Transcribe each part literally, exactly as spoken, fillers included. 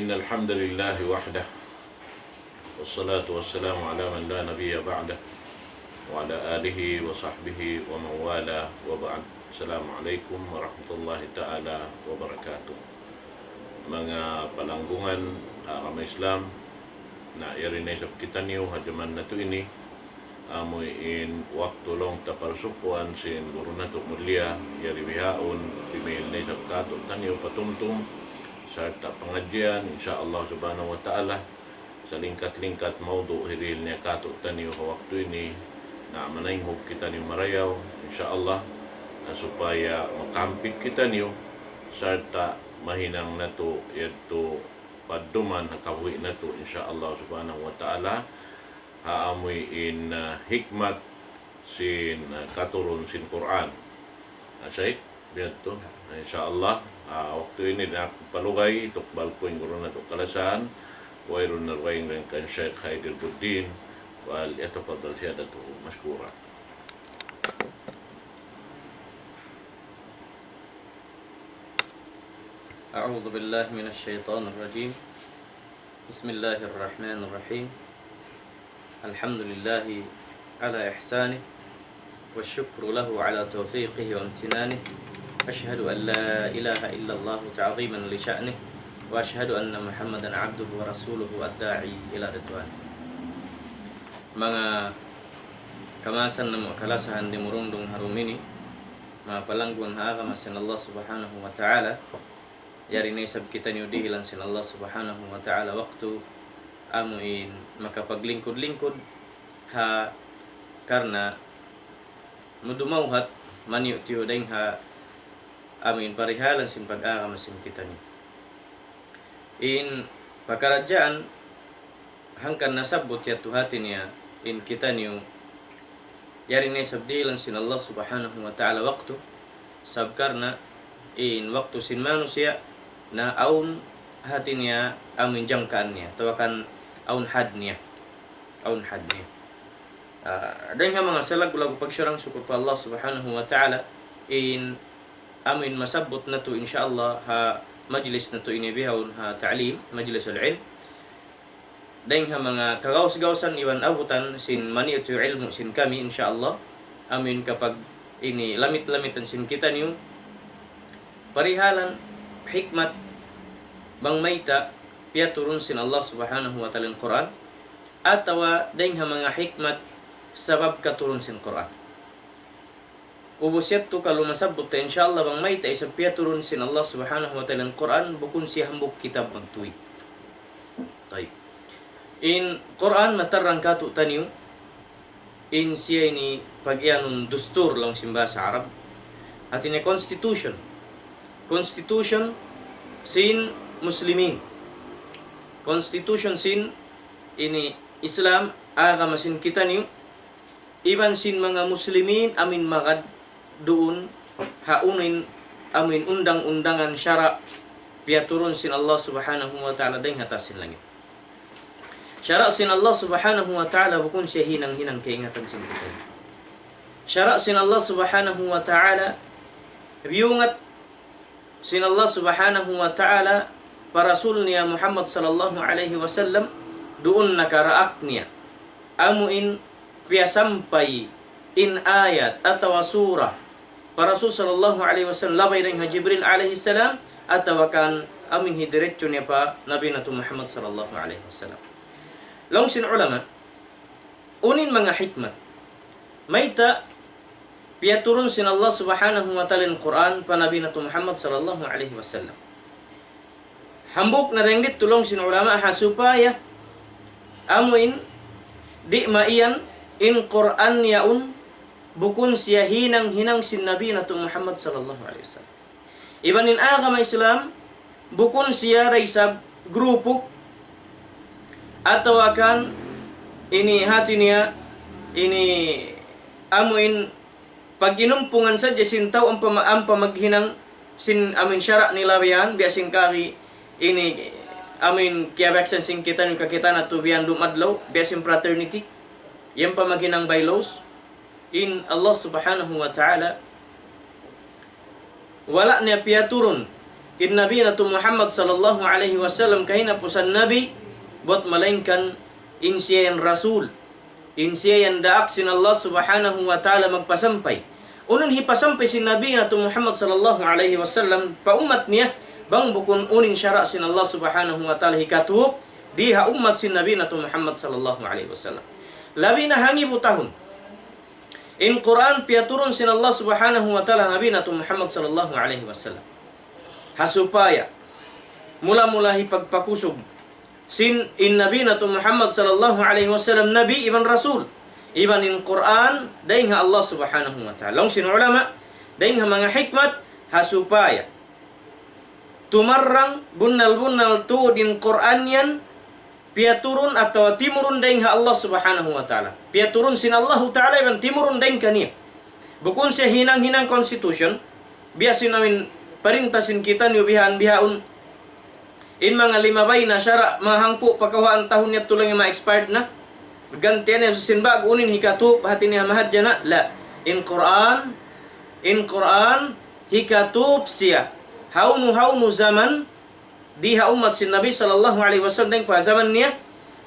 الحمد لله وحده، والصلاة والسلام على من لا نبي بعده، وعلى آله وصحبه ومن والاه، وبعد. السلام عليكم ورحمة الله تعالى وبركاته. Manga palanggungan ha agama Islam, na yari na isab kitaniyu ha jaman natu' ini, amu in waktu laung ta parsukuan sin guru natu' mulia, yari bihaun, dimihil na isab katu'taniyu patumtum, sarta' pangadjian, insya Allah subhanahu wa ta'ala, salingkat-lingkat mawdu' hirihil niya katu'taniyu ha waktu ini, na manaynghug kitaniyu marayaw, insya Allah, na supaya makahampit kitaniyu, sarta' mahinang natu' yadtu padduman ha kabuhi' natu', insya Allah subhanahu wa ta'ala, ha amu in, ah, hikmat sin, ah, katurun sin Qur'an. Ah, Shaykh, biya' tu. Insya Allah, ah, waktu ini na palugay, tukbal ku in guru natu' kalasahan, wayruun na rugaing dayn kan Shaykh Khair Irbuddin, وليتفضل سيادته مشكورا. أعوذ بالله من الشيطان الرجيم. بسم الله الرحمن الرحيم. الحمد لله على إحسانه، والشكر له على توفيقه وامتنانه. أشهد أن لا إله إلا الله تعظيما لشأنه، وأشهد أن محمدا عبده ورسوله الداعي إلى رضوانه. Manga kamaasan namu' kalasahan dimurungdung ha dum ini, manga palanggungan ha agama sin Allah Subhanahu wa Ta'ala, yari na isab kitaniyu dihilan sin Allah Subhanahu wa Ta'ala waktu amu in makapaglingkud-lingkud ha karna' mu dumawhat maniyu' tiyu' dayn ha amu in parihalan sin pag-agama sin kitaniyu. In pakaradjaan hangkan nasabbut yadtu hati niya in kitaniyu yari na isab dihilan sin Allah Subhanahu wa Ta'ala waktu, sabab karna' in waktu sin manusiya' na awn hati niya amu in jangkaan niya, atawa kan awn had niya. Awn had niya. Ah, dayn ha manga salaggu'-laggu' pagsarang-sukul pa Allah Subhanahu wa Ta'ala, in amu in masabbut natu', insya Allah, ha majlis natu' ini bihaun ha ta'lim, majlisul ilm. Dayn ha manga kagaus-gausan iban abutan sin maniyu' tiyu' ilmu' sin kami, insya Allah. Amu in kapag ini lamit-lamitan sin kitaniyu, parihalan hikmat bang mayta' piyaturun sin Allah Subhanahu wa Ta'ala in Qur'an, atawa dayn ha manga hikmat sabab katurun sin Qur'an. Ubus yadtu kalu masabbut ta, insya Allah, bang mayta' isab piyaturun sin Allah Subhanahu wa Ta'ala in Qur'an, bukun siya hambuuk kitab magtuy. Tayyib. In Qur'an matarrang katu'taniyu, in siya ini pag-iyanun dustur laung sin bahasa Arab. Hati niya constitution. Constitution sin Muslimin. Constitution sin ini Islam, agama sin kitaniyu, iban sin manga Muslimin amu in magad duun ha unu in amu in undang-undangan sara' piyaturun sin Allah Subhanahu wa Ta'ala dayn ha taas sin langit. Sara' sin Allah Subhanahu wa Ta'ala bukun siya hinang-hinang kaingatan sin kitaniyu. Sara' sin Allah Subhanahu wa Ta'ala biyungat sin Allah Subhanahu wa Ta'ala pa Rasul niya Muhammad sallallahu alayhi wasallam duun nakaraak niya. Amu in piyasampay in ayat atawa surah pa Rasul sallallahu alayhi wasallam labay dayn ha Jibril alayhi salam atawa kan amu in hidiretso niya pa Nabi natu' Muhammad sallallahu alayhi wasallam. Laung sin ulama, unu in manga hikmat mayta' piyaturun sin Allah Subhanahu wa Ta'ala in Qur'an pa Nabi natu' Muhammad sallallahu alayhi wasallam. Hambuuk na dayn didtu laung sin ulama ha supaya amu in di' maiyan in Qur'an yaun bukun siya hinang-hinang sin Nabi natu' Muhammad sallallahu alayhi wasallam. Iban in agama Islam, bukun siya da isab grupu atawa kan ini hati niya, ini amu in pag-inumpungan sadja sin tau ampa, ampa maghinang sin amu in sara' nila biya' yan, biya' sin kari ini amu in kiyabaksan sin kitaniyu kakitaan natu' biya' yan dumadlaw, biya' sin fraternity, yan pa maghinang bylaws. In Allah Subhanahu wa Ta'ala, wala' niya piyaturun In Nabi natu' Muhammad sallallahu alayhi wasallam kahinapusan nabi, buwat malaingkan in siya yan rasul. In siya yan daak sin Allah subhanahu wa ta'ala magpasampay. Unu in hipasampay sin Nabi natu' Muhammad sallallahu alayhi wasallam pa ummat niya, bang bukun unu in sara' sin Allah subhanahu wa ta'ala hikatup, di ha ummat sin Nabi natu' Muhammad sallallahu alayhi wasallam. Labi na hangibu tahun. In Qur'an piyaturun sin Allah subhanahu wa ta'ala Nabi natu' Muhammad sallallahu alayhi wasallam. Ha supaya mula-mula hipagpakusug sin in Nabi natu' Muhammad sallallahu alayhi wasallam Nabi iban Rasul. Iban in Qur'an dayn ha Allah subhanahu wa ta'ala. Laung sin ulama, dayn ha manga hikmat, ha supaya tumarrang bunnal-bunnal tuud in Qur'an yan piyaturun atawa timurun dayn ha Allah subhanahu wa ta'ala. Piyaturun sin Allahu ta'ala iban timurun dayn kaniya. Bukun siya hinang-hinang constitution, biya' sin amin parinta sin kitaniyu bihaan-bihaun. In manga limabay na sara' mahangpu' pa kawhaan tahun niya tulang ma-expired na. Gantian niya sin ba'gu unu in hikatup, hati niya mahadja na. La, in Qur'an, in Qur'an, hikatup siya. Hawnu-hawnu zaman, di ha ummat sin Nabi sallallahu alayhi wasallam dayn pa zaman niya,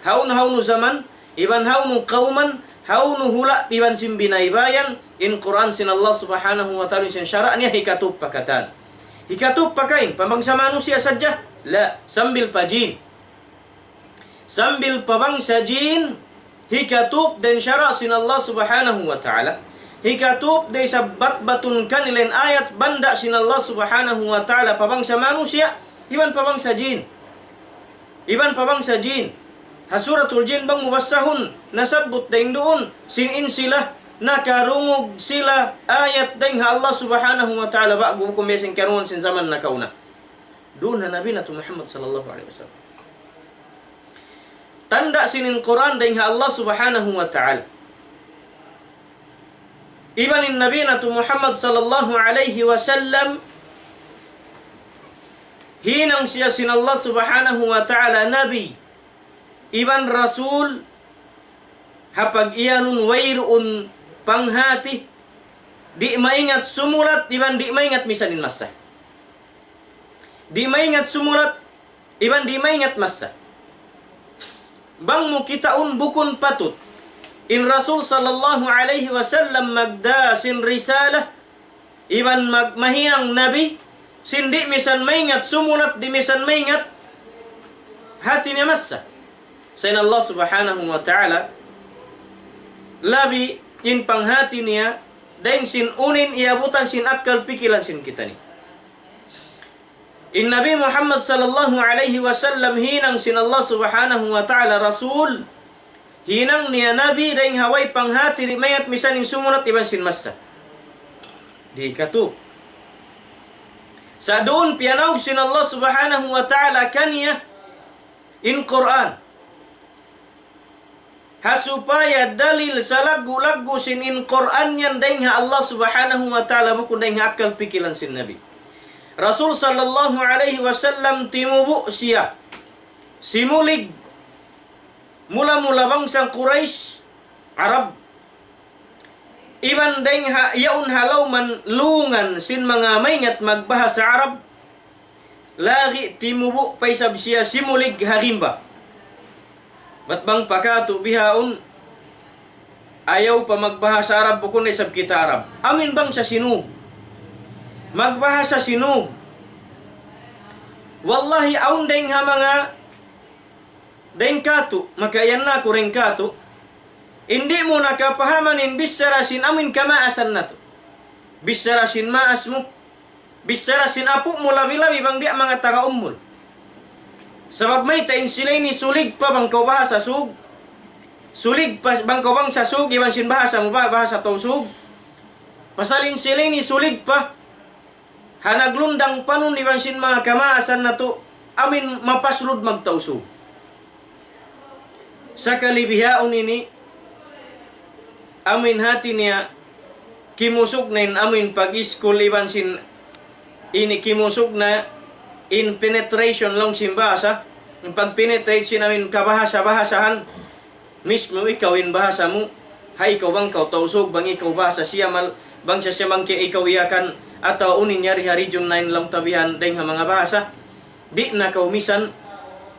hawnu-hawnu zaman, iban hawnu kawman, hawnu hula' iban sin binaybayan, in Qur'an sin Allah subhanahu wa ta'ala sin sara' niya hikatup pa katan. Hikatup pa kain, pa bangsa manusiya' sadja, la, sambil pa jin. Sambil pa bangsa jin, hikatup dayn sara' sin Allah subhanahu wa ta'ala. Hikatup dayn sa batbatun kanila in ayat banda' sin Allah subhanahu wa ta'ala pa bangsa manusiya', iban pa bangsa jin. Iban pa bangsa jin. Ha Suratul Jin bang mu basahun, nasabbut dayn duun, sin in sila, nakarungug sila ayat dayn ha Allah subhanahu wa ta'ala ba'gu bukun biya' sin karungugan sin zaman nakauna. Duun ha Nabi natu' Muhammad sallallahu alayhi wasallam. Tanda' sin in Qur'an dayn ha Allah subhanahu wa ta'ala. Iban in Nabi natu' Muhammad sallallahu alayhi wasallam, hinang siya sin Allah subhanahu wa ta'ala Nabi iban Rasul, ha pag-iyanun wayruun panghati, di' maingat sumulat, iban di' maingat misan in massa. Di' maingat sumulat, iban di' maingat massa. Bang mu kitaun bukun patut in Rasul sallallahu alayhi wasallam magdā sin risala, iban mag-, mahinang nabi, sin di' misan maingat sumulat, di' misan maingat hati niya massa. Sa' in Allah subhanahu wa ta'ala, labi in panghati niya, dayn sin unu in iyabutan sin akkal pikilan sin kitaniyu. In Nabi Muhammad sallallahu alayhi wasallam hinang sin Allah subhanahu wa ta'ala Rasul, hinang niya Nabi dayn ha way panghati di' maingat misan in sumulat iban sin massa. Di' katu'. Sa' duun piyanaug sin Allah subhanahu wa ta'ala kaniya in Qur'an. Ha supaya dalil salaggu'-laggu' sin in Qur'an yan dayn ha Allah subhanahu wa ta'ala bukun dayn ha akkal pikilan sin Nabi. Rasul sallallahu alayhi wasallam timubu' siya. Simulig mula-mula bangsa Quraysh, Arab. Iban dayn ha, yaun ha lawm lungan sin manga maingat magbahasa Arab. Lagi' timubu' pa isab siya simulig ha rimba. Bat bang pa katu' bihaun, ayaw pa magbahasa Arab, bukun na isab kita Arab. Amin bangsa Sinug. Magbahasa Sinug. Wallahi, awn dayn ha manga dayn katu', makaiyan na aku dayn katu'. Di' mu na kapahaman in bichara sin amin kamaasan natu'. Bichara sin maas mu. Bichara sin apu' mu labi-labi bang biya' manga taga Umul. Sabab mayta' in sila ini sulig pa bang kaw bahasa Sug. Sulig pa bang kaw bangsa Sug, iban sin bahasa mu ba, bahasa Tausug. Pasal in sila ini sulig pa ha naglundang panun iban sin manga kamaasan natu', amin mapaslud magtausug. Sakali bihaun ini, amin hati niya, kimusug na in amin pag-iskul iban sin ini kimusug na in penetration laung sin bahasa, in pag-penetrate sin amin kabahasa-bahasahan, mismu ikaw in bahasa mu, hay ikaw bang kaw Tausug, bang ikaw bahasa Siyamal, Bang sa siya mangki ikaw iyakan atawa unu in yari ha region nine laung ta bihan dayng ha manga bahasa. Di' na kaw misan,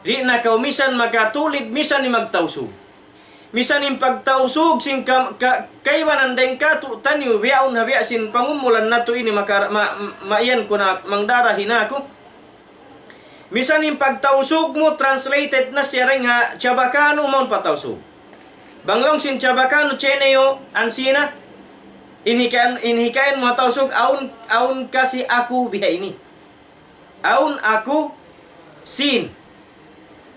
di' na kaw misan makatulid misan in magtausug. Misan in pagtausug sin ka, ka, kaibanan dayng katu'taniyu bihaun ha biya' sin pangumulan natu' ini maka, ma, ma, iyan ku na mangdara hinaku. Misan in pagtausug mu translated na siya dayng ha Chabacano mawn pa Tausug. Bang laung sin Chabacano, tiene yo ansina, in hikayan, in hikayan mu ha Tausug, awn, awn kasi aku biha ini. Awn aku sin.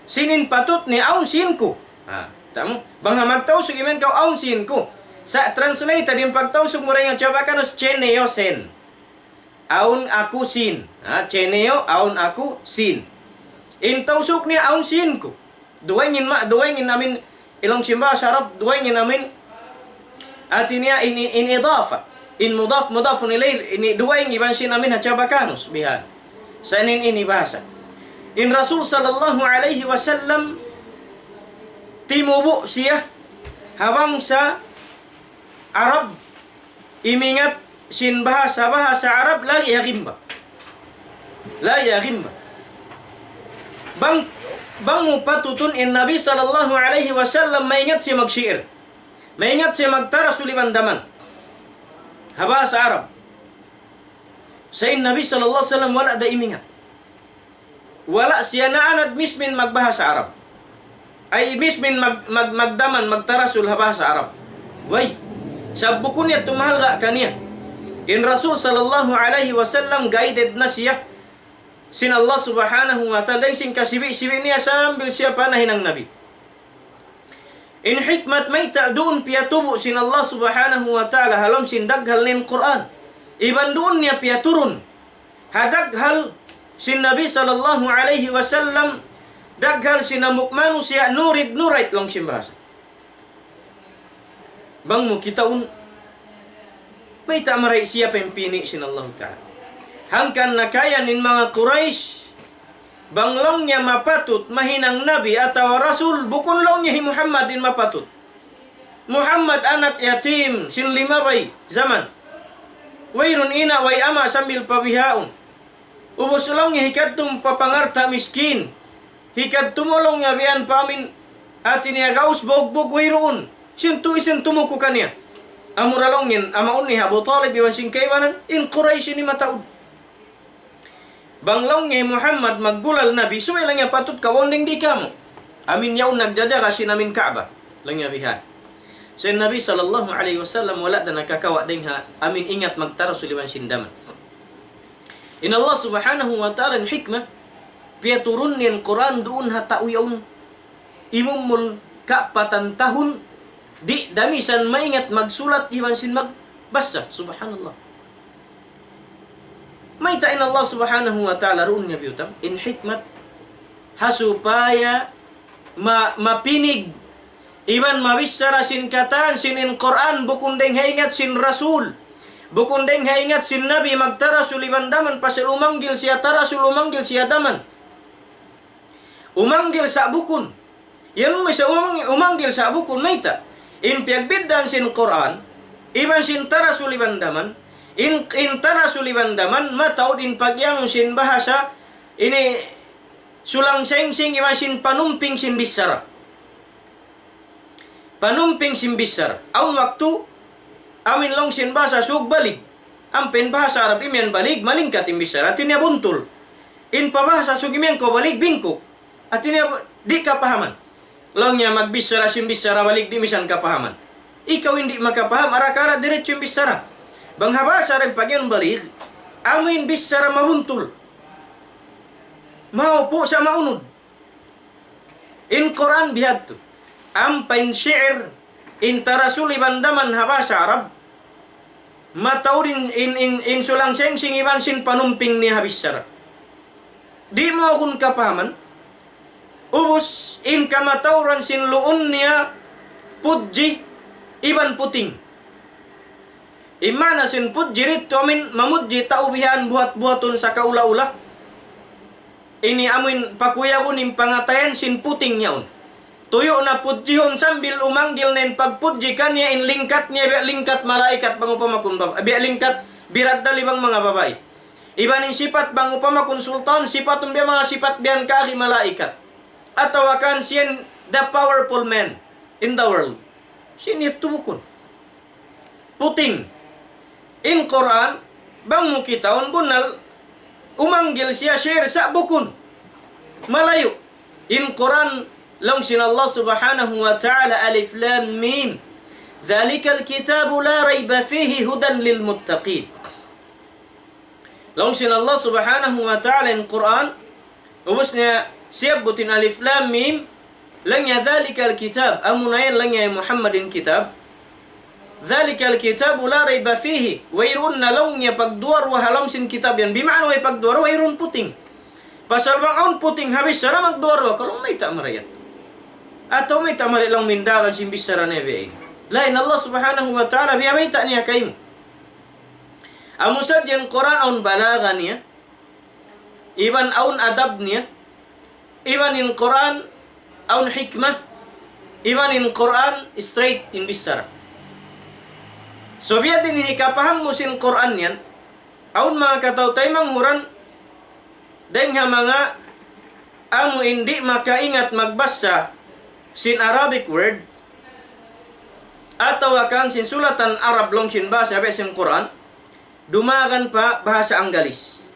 Sin in patut niya, awn sin ku. Ha, tamu? Bang ha magtausug imiyan kaw, awn sin ku. Sa' translated in pagtausug mu dayng ha Chabacano, tiene yo sen. Awn aku sin. Ha, tiene yo, awn aku sin. In Tausug niya, awn sin ku. Duwa in ma, duwa in amin, laung sin bahasa Arab, duwa in amin. Hati niya in, in, in idafa. In mudaf, mudafun ilayh, ini duwa in iban sin amin ha Chabacano, bihan. Sa' in ini bahasa. In Rasul sallallahu alayhi wasallam, timubu' siya ha bangsa Arab, imingat sin bahasa, bahasa Arab, lagi' ha gimba. Lagi' ha gimba. Bang, bang mu patutun in Nabi sallallahu alayhi wasallam maingat siya magsi'ir. Maingat siya magtarasul iban daman. Ha bahasa Arab. Sa' in Nabi sallallahu alayhi wasallam wala' da imingat. Wala' siya naanad mismin magbahasa Arab. Ay mismin mag, mag, magdaman, magtarasul ha bahasa Arab. Way. Sa' bukun niya tumahalga' kaniya. In Rasul sallallahu alayhi wasallam guided na siya sin Allah subhanahu wa ta'ala, dayng sin kasibi'-sibi' niya sambil siya pa nahinang nabi. In hikmat mayta' duun piyatubu' sin Allah subhanahu wa ta'ala ha lawm sin daghal niya in Qur'an. Iban duun niya piyaturun ha daghal sin Nabi sallallahu alayhi wasallam, daghal sin hambuuk manusiya', nurid, nurait laung sin bahasa. Bang mu kitaun, mayta' marayaw siya pa in pini' sin Allahu Ta'ala. Hangkan na kaya in manga Quraysh, bang laung niya mapatut mahinang nabi atawa rasul, bukun laung niya hi Muhammad in mapatut. Muhammad anak yatim, sin limabay jaman. Wayruun ina', way ama' sambil pa bihaun. Ubus laung niya hikadtu mu pa pangalta' miskin. Hikadtu mu laung niya bihan pa amin, hati niya gaus bugbug, wayruun. Sin tuwi sin tumuku kaniya. Amura laung niya, amaun niya Abu Talib iban sin kaibanan, in Quraysh ini mataud. Bang laung niya Muhammad maggulal nabi, subay laung niya patut kawaun dayng di kamu. Amin yaun nagjajaga sin amin Ka'bah. Laung niya bihan. Sa' in Nabi sallallahu alayhi wasallam wala' da nakakawa' dayng ha amin ingat magtarasul iban sin daman. In Allah subhanahu wa ta'ala in hikmah, piyaturun niya in Qur'an duun ha tau yaun imumul kaapatan tahun, di' da misan maingat magsulat iban sin magbasa. Subhanallah. Mayta' in Allah subhanahu wa ta'ala duun niya biyutang in hikmat ha supaya ma, mapinig iban mabichara sin katan sin in Qur'an bukun dayng ha ingat sin Rasul. Bukun dayng ha ingat sin Nabi magtarasul iban daman pasal umanggil siya tarasul, umanggil siya daman. Umanggil sa' bukun. Yan mu sa' umang, umanggil sa' bukun mayta'. In piyagbiddaan sin Qur'an, iban sin tarasul iban daman, in, in tarasul iban daman, mataud in pagyangun sin bahasa, ini sulang sengsing iban sin panumping sin bichara. Panumping sin bichara. Awn waktu, amin laung sin bahasa Sug balig. Ampa in bahasa Arab imiyan balig, malingkat in bichara. Hati niya buntul. In pa bahasa Sug imiyan kaw balig, bingkuk. Hati niya di' kapahaman. Laung niya magbichara sin bichara balig di' misan kapahaman. Ikaw in di' makapaham, arakala' diretso in bichara. Bang ha bahasa Arab pagyanun balig, amu in bichara mabuntul. Maupu' sa' maunud. In Qur'an bihadtu. Ampa in shi'r, in tarasul iban daman ha bahasa Arab, mataud in, in, in, in sulang sengsing iban sin panumping niya ha bichara. Di' mu aku kapahaman. Ubus, in kamatauran sin luun niya, pudji, iban puting. In maana sin pudji didtu amin mamudji tau bihan buhat-buhatun sakaula-ula. Ini amin pakuyagun in pangatayan sin puting yaun. Tuyu' na pudjihun sambil umanggil na in pagpudji kaniya in lingkat niya, biya' lingkat malaikat bang upama kun bab-, biya' lingkat biradali bang manga babai. Iban in sipat bang upama kun sultan, sipatun biya' manga sipat biya' kari malaikat. Atawa kan siya in the powerful man in the world. Siya in yadtu bukun. Puting. In Qur'an, bang mu kitaun bunnal, umanggil siya share sa' bukun. Malayu'. In Qur'an, laung sin Allah Subhanahu wa Ta'ala, ألف لام ميم. ذلك الكتاب لا ريب فيه هدى للمتقين. Laung sin Allah Subhanahu wa Ta'ala in Qur'an, ubus niya siyabbut in alif lam mim, laung niya ذلك الكتاب, amuna yan laung niya Muhammad in kitab. ذلك الكتاب لا ريب فيه, wayruun na laung niya pagduwa-ruwa ha lawm sin kitab yan. Bima'na way pagduwa-ruwa, wayruun puting. Pasal bang awn puting ha bichara magduwa-ruwa kaw, laung mayta' marayaw. Atawa mayta' mari laung mindagan sin bichara niya biya' ini. Laung in Allah Subhanahu wa Ta'ala, biya' bayta' niya kaymu. Amu sadja in Qur'an awn balaga niya, iban awn adab niya, iban in Qur'an awn hikmah, iban in Qur'an straight in bichara. So, biya' diin in hikapaham mu sin Qur'an yan, awn manga kataw-taymanghuran, dayng ha manga amu in di' makaingat magbasa sin Arabic word, atawa kan sin sulatan Arab laung sin bahasa biya' sin Qur'an, dumagan pa bahasa Anggalis.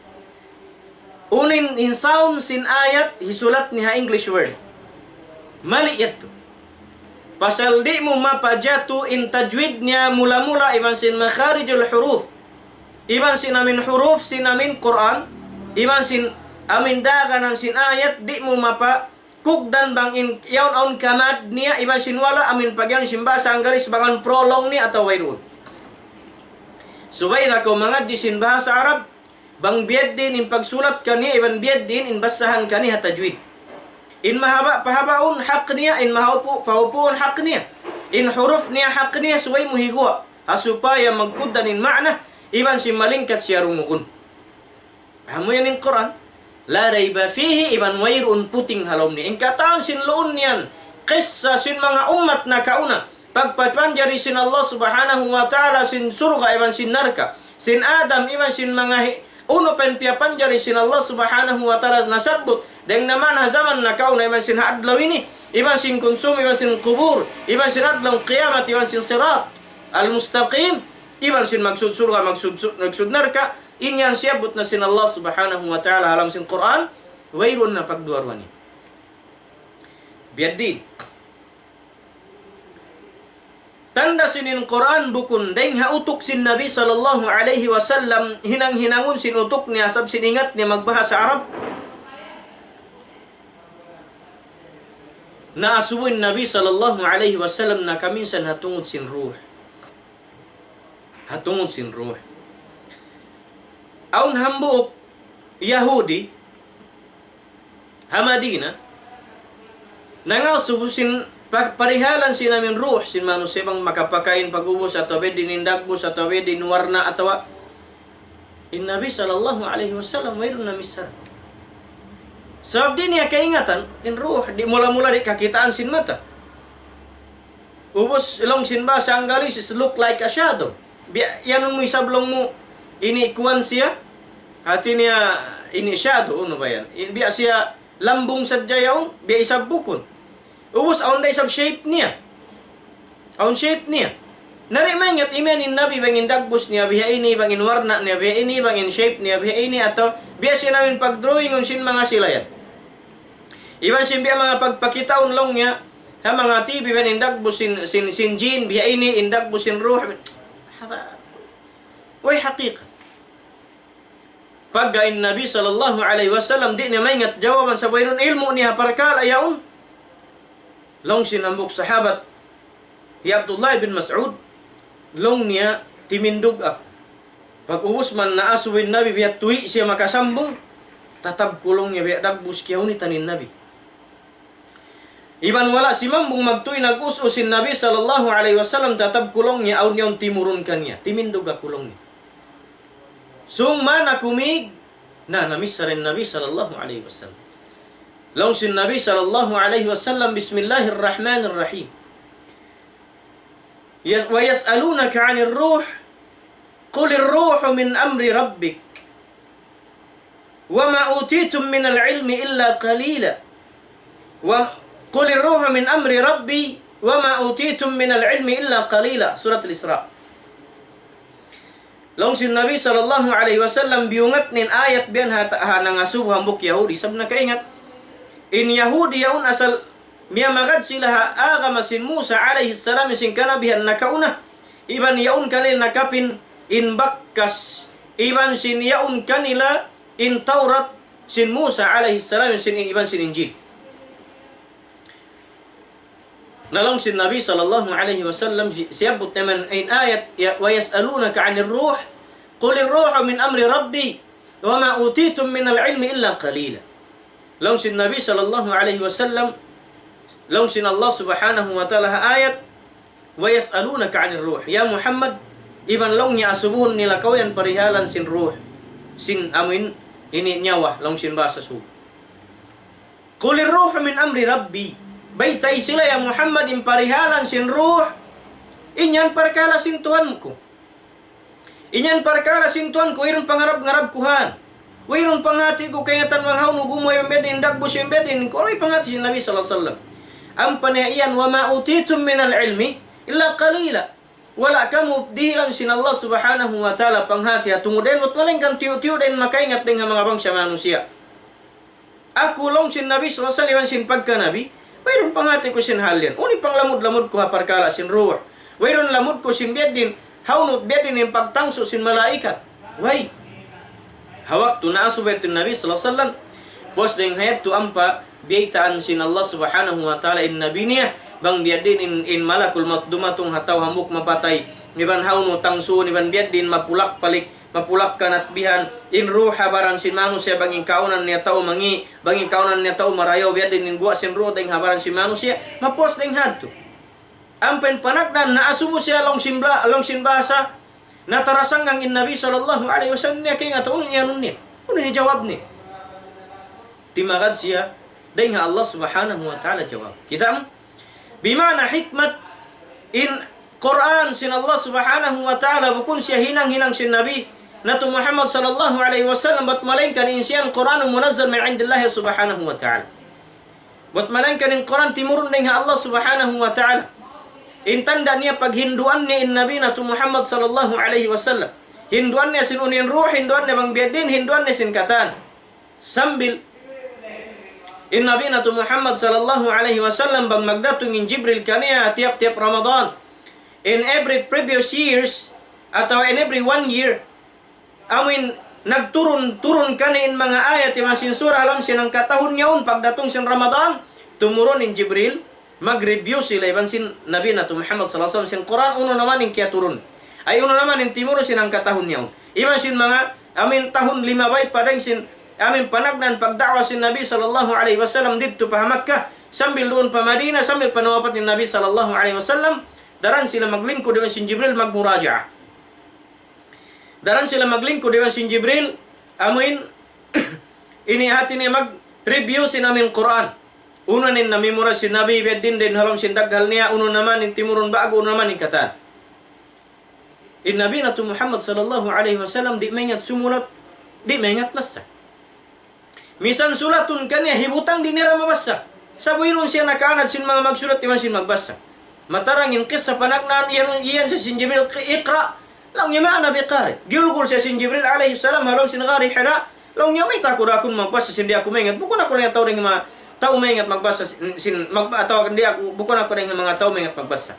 Unu in, in sound sin ayat hisulat niya ha English word. Mali yadtu. Pasal di' mu mapajatu in tajwid niya mula-mula iban sin makharijul huruf. Iban sin amin huruf, sin amin Qur'an, iban sin amin daganan sin ayat, di' mu mapa kugdan bang in yaun awn kamad niya iban sin wala' amin pagyaun sin bahasa Anggalis bang awn prolong niya atawa wayruun. Subay na kaw mangadji' sin bahasa Arab, bang biya' diin in pagsulat kaniya iban biya' diin in basahan kaniya ha tajwid. In mahaba' pahabaun hak niya, in mahaupu' pahupuun hak niya. In huruf niya hak niya, subay mu higuwa'. Ha supaya magkugdan in ma'na, iban sin malingkat siya dungugun. Amu yan in Qur'an. لا ريب فيه, iban wayruun puting ha lawm niya. In katan sin luun niyan, kissa sin manga ummat nakauna. Pagpapanjari sin Allah Subhanahu wa Ta'ala sin surga' iban sin narka'. Sin Adam iban sin manga hi-, unu pa in piyapanjari sin Allah Subhanahu wa Ta'ala nasabbut. Dayng naman ha jaman nakauna iban sin ha adlaw ini. Iban sin kunsum, iban sin kubul. Iban sin adlaw qiyamat, iban sin sirat al-mustaqim. Iban sin maksud surga', maksud su-, maksud narka'. In yan siyabbut na sin Allah Subhanahu wa Ta'ala ha lawm sin Qur'an, wayruun na pagduwa-ruwa niya. Biya' diin. Tanda' sin in Qur'an bukun dayng ha utuk sin Nabi sallallahu alayhi wasallam, hinang-hinangun sin utuk niya, sabab sin ingat niya magbahasa Arab. Naasubu in Nabi sallallahu alayhi wasallam nakaminsan ha tungud sin ruh. Ha tungud sin ruh. Awn hambuuk Yahudi ha Madina, nangasubu sin pa-, parihalan sin amin ruh sin manusiya' bang makapakain pag'ubus atawa biya' diin in dagbus atawa biya' diin in warna' atawa in Nabi sallallahu alayhi wasallam wayruun na misan. Sabab di' niya kaingatan in ruh, di' mula-mula di' kakitaan sin mata. Ubus laung sin bahasa Anggalis is look like a shadow. Biya' iyanun mu isab laung mu ini kuwan siya. Hati niya ini shadow, unu ba yan? In biya' siya lambung sadja yaun, biya' isab bukun. Ubus awn da isab shape niya. Awn shape niya. Na di' maingat imiyan in Nabi bang in dagbus niya biya' ini, bang in warna' niya biya' ini, bang in shape niya biya' ini, atawa biya' sin amin pagdrawingun sin manga sila yan. Iban sin biya' manga pagpakitaun laung niya, ha manga T V biya' in dagbus sin, sin, sin jin, biya' ini, in dagbus sin ruh. Hada, way haqiqat. Pagga in Nabi sallallahu alayhi wasallam di' niya maingat jawaban sabab wayruun ilmu' niya ha parkala' yaun. Laung sin hambuuk sahabat, hi Abdullah bin Mas'ud, laung niya, timindug aku. Pag'ubus man naasubu in Nabi, biya' tuwi' siya makasambung, tatab ku laung niya, biya' dagbus kiyahunitan in Nabi. Iban wala' simambung magtuy nag-us-us in Nabi sallallahu alayhi wasallam, tatab ku laung niya, awn yaun timurun kaniya. Timindug aku laung niya. Sung man aku mig, na, namisan in Nabi sallallahu alayhi wasallam. Laung sin Nabi sallallahu alayhi wasallam, بسم الله الرحمن الرحيم. يس-، ويسألونك عن الروح، قل الروح من أمر ربك، وما أوتيتم من العلم إلا قليلا. و-، قل الروح من أمر ربي، وما أوتيتم من العلم إلا قليلا. Surat Al-Isra. Laung sin Nabi sallallahu alayhi wasallam, biyungat niya in ayat biya' ha, ha nangasubu hambuuk Yahudi. Sabab nakaingat, in Yahudi yaun asal miyamagad sila ha agama sin Musa alayhi salam, sin kanabihan nakauna. Iban yaun kanila nakapin in bakas, iban sin yaun kanila in Tawrat sin Musa alayhi salam, sin, iban sin Injil. Na laung sin Nabi sallallahu alayhi wasallam, si-, siyabbut niya man in ayat, ya, ويسألونك عن الروح، قل الروح من أمر ربي، وما أوتيتم من العلم إلا قليلا. Laung sin Nabi sallallahu alayhi wasallam, laung sin Allah subhanahu wa ta'ala ha ayat, ويسألونك عن الروح. Ya Muhammad, iban laung niya asubuhun nila kaw yan parihalan sin ruh, sin amuin ini nyawa, laung sin bahasa Sug. قل الروح من أمر ربي. Baytai sila ya Muhammad in parihalan sin ruh, in yan parkala' sin Tuhan ku. In yan parkala' sin Tuhan ku, wayruun pangarap-ngarap ku han. Wayruun panghati ku kaingatan bang hawnu gumuwa' in biyadiin, dagbus in biyadiin, kunu' in panghati sin Nabi sallallahu alayhi wasallam. Ampa niya iyan, وما أوتيتم من العلم إلا قليلا. Wala' kamu dihilan sin Allah subhanahu wa ta'ala panghati ha tungud dayn, bat malaingkan tiyu'-tiyu' dayn makaingat dayn ha manga bangsa manusiya'. Aku laung sin Nabi sallallahu alayhi wasallam sin pagka Nabi, wayruun panghati ku sin hal yan. Unu in panglamud-lamud ku ha parkala' sin ruh. Wayruun lamud ku sin biyadiin, hawnu biyadiin in pagtangsu' sin malaikat. Way. Ha waktu naasubu yadtu in Nabi sallallahu alayhi wasallam, pus dayn ha yadtu ampa biyaytaan sin Allah subhanahu wa ta'ala in Nabi niya, bang biyadiin in, in malakul maut dumatung ha tau hambuuk mapatay, iban hawnu tangsuun, iban biyadiin mapulak-palik, mapulak-kanat bihan, in ruh ha baran sin manusiya', bang in kaunan niya tau mangi', bang in kaunan niya tau marayaw, biyadiin in guwa' sin ruh dayn ha baran sin manusiya', mapuas dayn ha yadtu. Ampa in panagnaan naasubu siya laung sin bla-, laung sin bahasa, natarasanggang in Nabi sallallahu alayhi wasallam, niya kaingatan unu in iyanun niya, unu in jawab niya. Timagad siya dayn ha Allah subhanahu wa ta'ala jawab. Kita' mu? Bima'na hikmat in Qur'an sin Allah subhanahu wa ta'ala bukun siya hinang-hinang sin Nabi natu' Muhammad sallallahu alayhi wasallam, bat malaingkan in siya Qur'anun munazzal min indillahi subhanahu wa ta'ala. Bat malaingkan in Qur'an timurun dayn ha Allah subhanahu wa ta'ala. In tanda' niya paghinduan niya in Nabi natu' Muhammad sallallahu alayhi wasallam. Hinduan niya sin unu in ruh, hinduan niya bang biyadiin, hinduan niya sin katan. Sambil in Nabi natu' Muhammad sallallahu alayhi wasallam bang magdatung in Jibril kaniya tiyap-tiyap Ramadan. In every previous years, atawa in every one year, amuin nagturun-turun kaniya in manga ayat iban sin surah ha lawm sin hangkatahun yaun, pagdatung sin Ramadan, tumurun in Jibril, mag-review sila iban sin Nabi natu' Muhammad sallallahu alayhi wasallam sin Qur'an, unu naman in kiyaturun. Ay unu naman in timurun sin hangkatahun yaun. Iban sin manga, amuin tahun limabay pa dayn sin, amuin panagnaan pagda'wa sin Nabi sallallahu alayhi wasallam didtu pa Makkah, sambil duun pa Madinah, sambil pa nawapat in Nabi sallallahu alayhi wasallam, daran sila maglingkud iban sin Jibril magmuraja'a. Daran sila maglingkud iban sin Jibril, amuin, ini hati niya mag-review sin amuin Qur'an. Unu in na-memorize sin Nabi, biyadiin dayn ha lawm sin daghal niya, unu naman in timurun ba'gu, unu naman in katan. In Nabi natu' Muhammad sallallahu alayhi wasallam di' maingat sumulat, di' maingat massa. Misan sulatun kaniya hibutang di' niya da mabassa. Sa' wayruun siya nakaanad sin manga magsulat iban sin magbassa. Matarang in kissa panagnaan, iyan, iyan siya sin Jibril, "اقرأ." Laung niya, "ما أنا بقارئ." Giyulgul siya sin Jibril alayhi salam ha lawm sin Ghari Hira. Laung niya, "Mayta' aku da kunu' magbassa sin di' aku maingat. Bukun aku da in tau dayn ha manga tau maingat magbassa sin, sin, mag-, atawa di' aku, bukun aku da in manga tau maingat magbassa."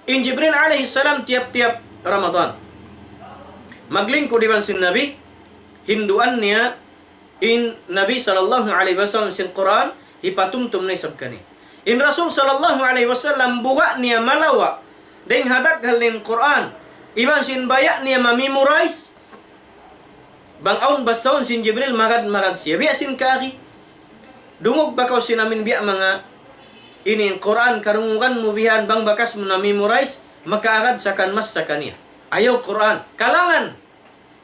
In Jibril alayhi salam tiyap-tiyap Ramadan maglingkud iban sin Nabi, hinduan niya in Nabi sallallahu alayhi wasallam sin Qur'an, hipatumtum niya isab kaniya. In Rasul sallallahu alayhi wasallam buga' niya malawa' dayn ha daghal in Qur'an, iban sin baya' niya ma-memorize, bang awn bassahun sin Jibril, magad-magad siya. Biya' sin kaagi, dungug ba kaw sin amuin biya' manga ini in Qur'an, karungugan mu bihan, bang bakas mu na-memorize, makaagad sa kan massa kaniya. Ayaw Qur'an. Kalangan.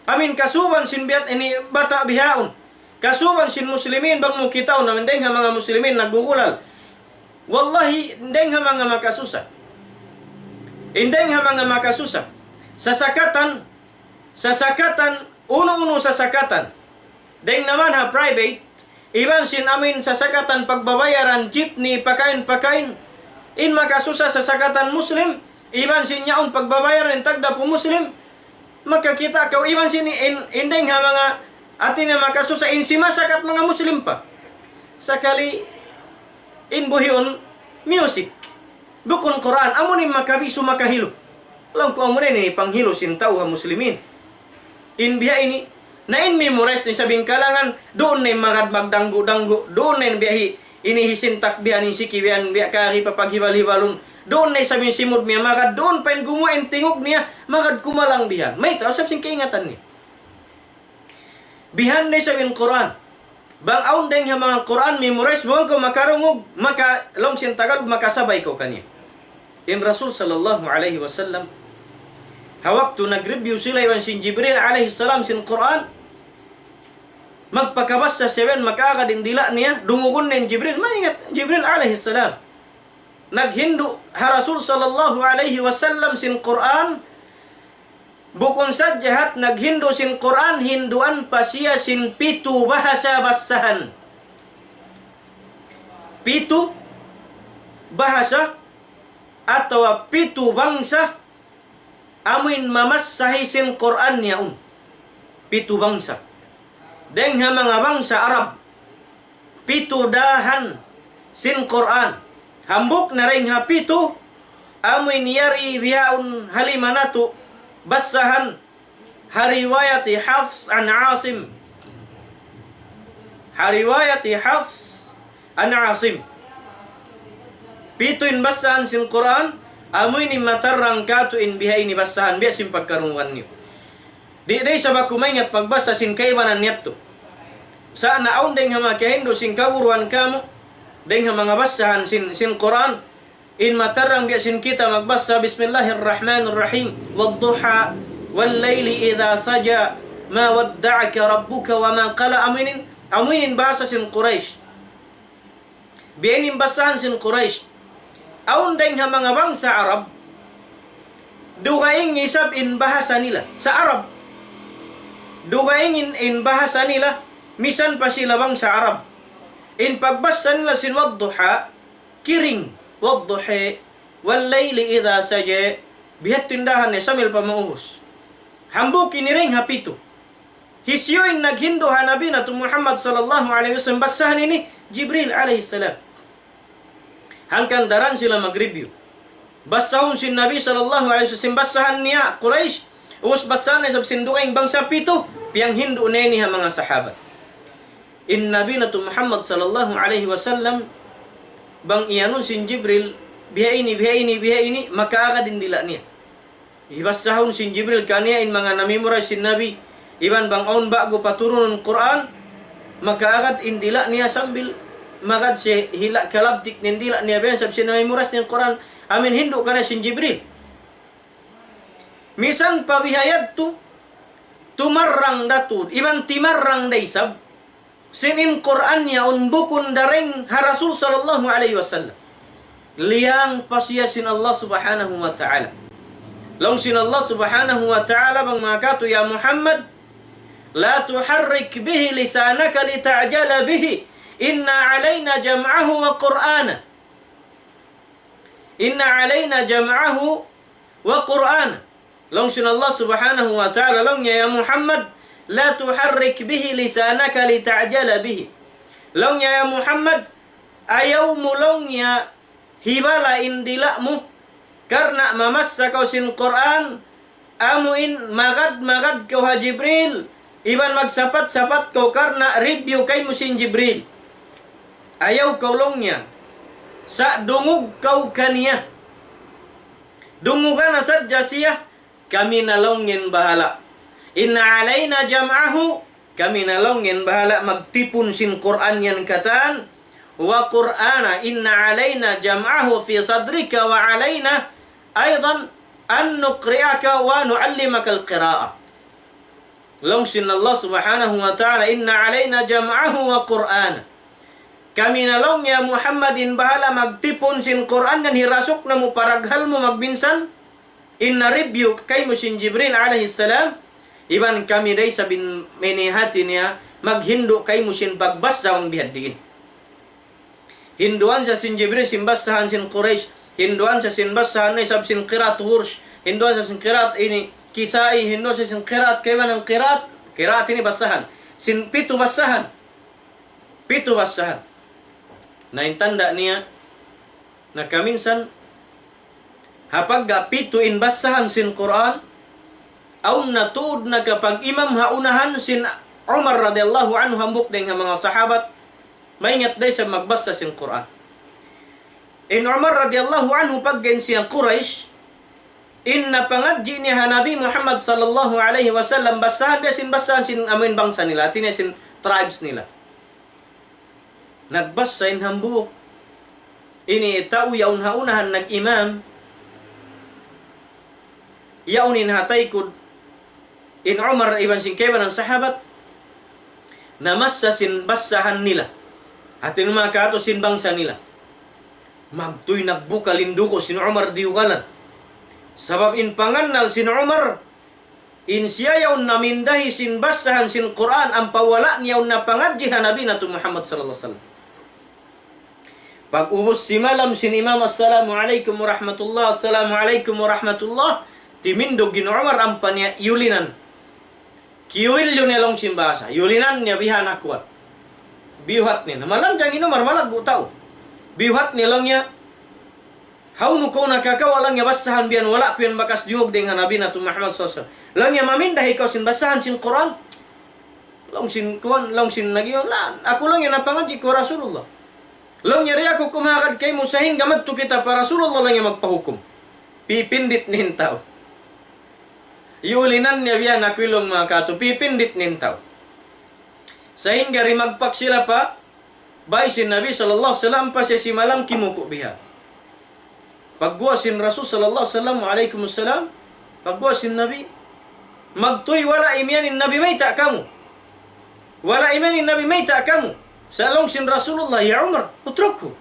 Amuin kasuban sin biya' ini bata' bihaun. Kasuban sin Muslimin, bang mu kitaun na in dayng ha manga Muslimin naggugulal. Wallahi, in dayng ha manga makasusa. In dayng ha manga makasusa. Sasakatan, sasakatan, unu-unu sasakatan. Dayng naman ha private, iban sin amuin sasakatan pagbabayaran, jeepney, pakain-pakain. In makasusa sasakatan Muslim, iban sin yaun pagbabayaran in tagdapu Muslim, makakita' kaw iban sin in, in dayng ha manga hati niya makasusa in simasakat manga Muslim pa. Sakali in buhiun music. Bukun Qur'an, amu in makabisu makahilu. Laung ku amu ini panghilu sin tau ha Muslimin. In biya' ini, na in memorize ni sabing kalangan, duun na in magad magdanggu-danggu, duun na in biya' hi, ini hisintak biya' ini siki biya' ini biya' kari papaghibal-hibalun. Duun na isab in simud niya magad, duun pa in gumuwa' in tingug niya, magad kumalang bihan. Mayta', sabab sin kaingatan niya. Bihan na isab in Qur'an. Bang awn dayng ha manga Qur'an, memorize, bang kaw makarungug, maka, laung sin Tagalog, makasabay kaw kaniya. In Rasul sallallahu alayhi wasallam, ha waktu nag-review sila iban sin Jibril alayhi salam sin Qur'an, magpakabassa siya, makaagad in dila' niya, dungugun na in Jibril, maingat, Jibril alayhi salam. Naghindu' ha Rasul sallallahu alayhi wasallam sin Qur'an, bukun sadja hat naghindu' sin Qur'an, hinduan pa siya sin pitu bahasa bassahan. Pitu bahasa atawa pitu bangsa amuin mamassahi sin Qur'an yaun. Pitu bangsa. Dayng ha manga bangsa Arab, pitu dahan sin Qur'an. Hambuuk na dayng ha pitu, amuin yari bihaun ha lima natu' bassahan ha riwayat Hafs an Asim. Ha riwayat Hafs an Asim. Pitu in bassahan sin Qur'an, amu ini matarrang katu' in biha ini bassahan, biya' sin pagkarungugan niyu. Di', di' isab aku maingat pagbassa sin kaibanan niyattu. Sa' na awn dayng ha manga kiyahindu' sin kaguruhan kamu, dayng ha manga bassahan sin, sin Qur'an, in matarrang biya' sin kita magbassa, بسم الله الرحمن الرحيم. والضحى والليل إذا سجى ما ودعك ربك وما قلى. Amu ini in, amu ini in bahasa sin Quraysh. Biya' ini in bassahan sin Quraysh. Awn dayng ha manga bangsa Arab, dugaing isab in bahasa nila. Sa' Arab. Dugaing in, in bahasa nila, misan pa sila bangsa Arab. In pagbassa nila sin والضحى, kiring, والضحى والليل إذا سجى, biya' ha yan in dahan niya sambil pa maubus. Hambuuk ini dayng ha pitu. Hisiyu in naghindu' ha Nabi natu' Muhammad sallallahu alayhi wasallam bassahan ini? Jibril alayhi salam. Hangkan daran sila mag-review. Bassahun sin Nabi sallallahu alayhi wasallam, bassahan niya Quraysh, ubus bassahan niya isab sin dugaing bangsa pitu, piyanghindu' niya ini ha manga sahabat. In Nabi natu' Muhammad sallallahu alayhi wasallam, bang iyanun sin Jibril, biha ini, biha ini, biha ini, makaagad in dila' niya. Hibassahun sin Jibril kaniya in manga na-memorize sin Nabi, iban bang awn ba'gu paturunun Qur'an, makaagad in dila' niya sambil magad siya hila' kalabtik in dila' niya biya' sabab sin na-memorize niya in Qur'an, amuin hindu' kaniya sin Jibril. Misan pa biha yadtu, tumarrang da tuud, iban timarrang da isab, sin in Qur'an yaun bukun da dayng ha Rasul sallallahu alayhi wasallam. Liyang pa siya sin Allah subhanahu wa ta'ala. Laung sin Allah subhanahu wa ta'ala bang manga katu', يا محمد لا تحرك به لسانك لتعجل به إن علينا جمعه وقرآنه. إن علينا جمعه وقرآنه. Laung sin Allah subhanahu wa ta'ala, laung niya, يا محمد لا تحرك به لسانك لتعجل به. Laung niya, ya Muhammad, ayaw mu laung niya hibala in dila' mu, karna' mamassa kaw sin Qur'an, amuin magad-magad kaw ha Jibril, iban magsapat-sapat kaw karna' review kaymu sin Jibril. Ayaw kaw laung niya. Sa' dungug kaw kaniya. Dunguga na sadja siya, kami na laung niya in bahala'. إن علينا جمعه, kami na laung niya in bahala' magtipun sin Qur'an yan katan. وقرآنه, إن علينا جمعه في صدرك وعلينا أيضا أن نقرئك ونعلمك القراءة. Laung sin Allah Subhanahu wa Ta'ala, إن علينا جمعه وقرآنه. Kami na laung ya Muhammad in bahala' magtipun sin Qur'an yan, hirasuk namu', paraghal mu magbinsan. In na-review kaymu sin Jibril alayhi salam, iban kami da isab in mini hati niya, maghindu' kaymu sin pagbasa bang biya' diin. Hinduan sa sin Jibril sin basahan sin Quraysh, hinduan sa sin basahan na isab sin qiraat Warsh, hinduan sa sin qiraat ini Kisai, hinduan sa sin qiraat kaibanan qiraat, qiraat ini basahan. Sin pitu basahan. Pitu basahan. Na in tanda' niya, na kaminsan, ha pagga pitu in basahan sin Qur'an, awn na tuud nakapag-imam ha unahan sin Umar radiyallahu anhu hambuuk dayn ha manga sahabat, maingat da isab magbasa sin Qur'an. In Umar radiyallahu anhu pagga in siya Quraysh, in napangadji' niya ha Nabi Muhammad sallallahu alayhi wasallam, basahan biya' sin basahan sin amuin bangsa nila, hati niya sin tribes nila. Nagbasa in hambuuk. Ini tau yaun ha unahan nag-imam. Yaun in ha taykud in Umar iban sin kaibanan sahabat. Namasa sin basahan nila. Hati niya manga katu' sin bangsa nila. Magtuy nagbukal in dugu' sin Umar diyugalan. Sabab in pangannal sin Umar, in siya yaun namindahi sin basahan sin Qur'an, ampa wala' niya yaun napangadji' ha Nabi natu' Muhammad sallallahu alayhi wasallam. Pag-ubus simalam sin imam, "Assalamu alaykum warahmatullah, assalamu alaykum warahmatullah," timindug in Umar ampa niya iyulinan. Kiyuwilyu niya laung sin bahasa. Iyulinan niya bihan akuan. Biyuhat niya. Na malanjang in Umar, malaggu' tau. Biyuhat niya laung niya, "Hawnu kaw nakakawa'," laung niya, "basahan biya' yan, wala' ku yan bakas diyungug dayn ha Nabi natu' Muhammad sallallahu alayhi wasallam." Laung niya, "Mamindahi kaw sin basahan sin Qur'an?" Laung sin kuwan, laung sin nag-iwan, "La, aku laung niya napangadji' ku Rasulullah." Laung niya, "Di' aku kumahagad kaymu sahingga madtu kita pa Rasulullah laung niya magpahukum." Pipindit niya in tau. Iyulinan niya biya' na kuy laung manga katu', pipindit niya in tau. Sahingga rimagpak sila pa bay sin Nabi sallallahu alayhi wasallam, pa siya simalam kimuku' biha. Pagguwa' sin Rasul sallallahu alayhi wasallam, "Wa alaykumus salam." Pagguwa' sin Nabi, "Magtuy wala' imiyan in Nabi mayta' kamu. Wala' imiyan in Nabi mayta' kamu." Sa' laung sin Rasulullah, "Ya Umar, utrukhu."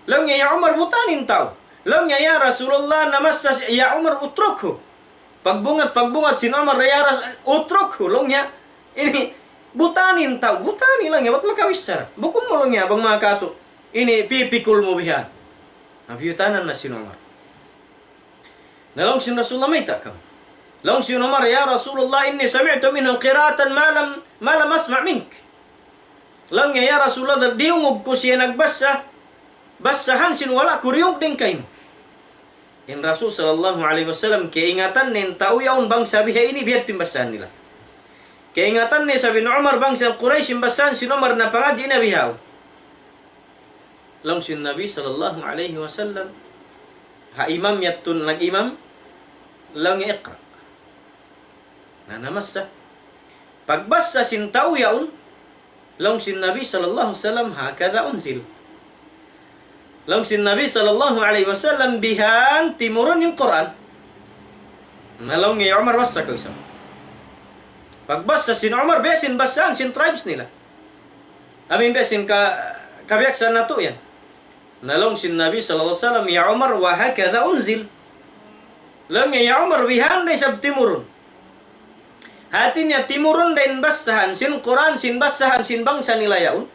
Laung niya, "Ya Umar, butaan in tau." Laung niya, "Ya Rasulullah, namasa si-, ya Umar, utrukhu." Pagbungat, pagbungat sin Umar, "Ya Ras-, utrukhu," laung niya. "Ini, butaan in tau, butaan in laung niya, bat makawisar. Bukun mu laung niya, bang manga katu'. Ini pipikul mu bihan." Na biyutanan na sin Umar. Na laung sin Rasulullah, "Mayta' kamu?" Laung sin Umar, "Ya Rasulullah, إني سمعت منه قراءة ما لم، ما لم أسمع منك." Laung niya, "Ya Rasulullah, diyungug ku siya nagbasa, basahan sin wala' ku diyungug dayn kaymu." In Rasul sallallahu alayhi wasallam, kaingatan niya in tau yaun bangsa biha ini, biya' ha yan in basahan nila. Kaingatan niya isab in Umar bangsa Quraysh, in basahan sin Umar napangadji' na bihaun. Laung sin Nabi sallallahu alayhi wasallam, ha imam yadtu nag-imam, laung niya, "Iqra'." Na, namasa. Pagbasa sin tau yaun, laung sin Nabi sallallahu alayhi wasallam, "هكذا أنزل." Laung sin Nabi sallallahu alayhi wasallam, "Bihan timurun in Qur'an." Na laung niya, "Ya Umar, basa kaw isab." Pagbasa sin Umar, biya' sin basahan sin tribes nila. Amin biya' sin ka-, kabiyaksahan natu' yan. Na laung sin Nabi sallallahu alayhi wasallam, "يا عمر، وهكذا أنزل." Laung niya, "Ya Umar, bihan da isab timurun." Hati niya timurun da in basahan sin Qur'an, sin basahan sin bangsa nila yaun.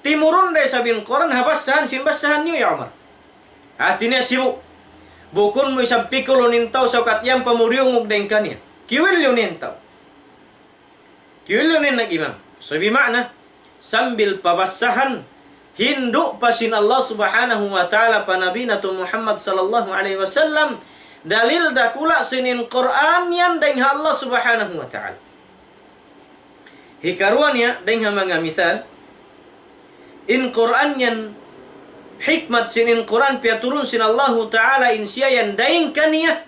Timurun da isab in Qur'an ha basahan sin basahan niyu, ya Umar. Hati niya sibu'. Bukun mu isab pikulun in tau, saukat yan pa mu diyungug dayn kaniya. Kiyuwilyu niya in tau. Kiyuwilyu niya in nag-imam. So, bima'na, sambil pabasahan, hindu' pa sin Allah Subhanahu wa Ta'ala pa Nabi natu' Muhammad sallallahu alayhi wasallam, dalil dakula' sin in Qur'an yan dayn ha Allah Subhanahu wa Ta'ala. Hikaruwa niya, dayn ha manga misal, in Qur'an yan, hikmat sin in Qur'an piyaturun sin Allahu Ta'ala in siya yan dayn kaniya,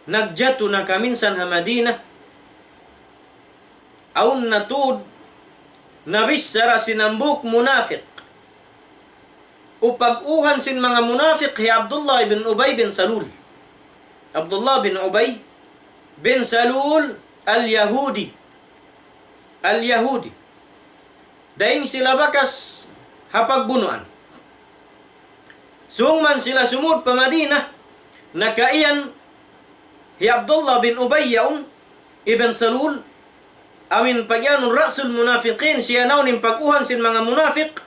nagjatu na kaminsan ha Madina, awn na tuud nabichara sin hambuuk munafik. Upag-uhan sin manga munafik hi Abdullah ibn Ubay bin Salul. Abdullah bin Ubay bin Salul, Al-Yahudi. Al-Yahudi. Dayn sila bakas ha pagbunuan. Sung man sila sumud pa Madina, nakaiyan hi Abdullah bin Ubay yaun, ibn Salul, amin pagiyanun Ra'sul Munafiqin, siya naun in pag-uhan sin manga munafiq,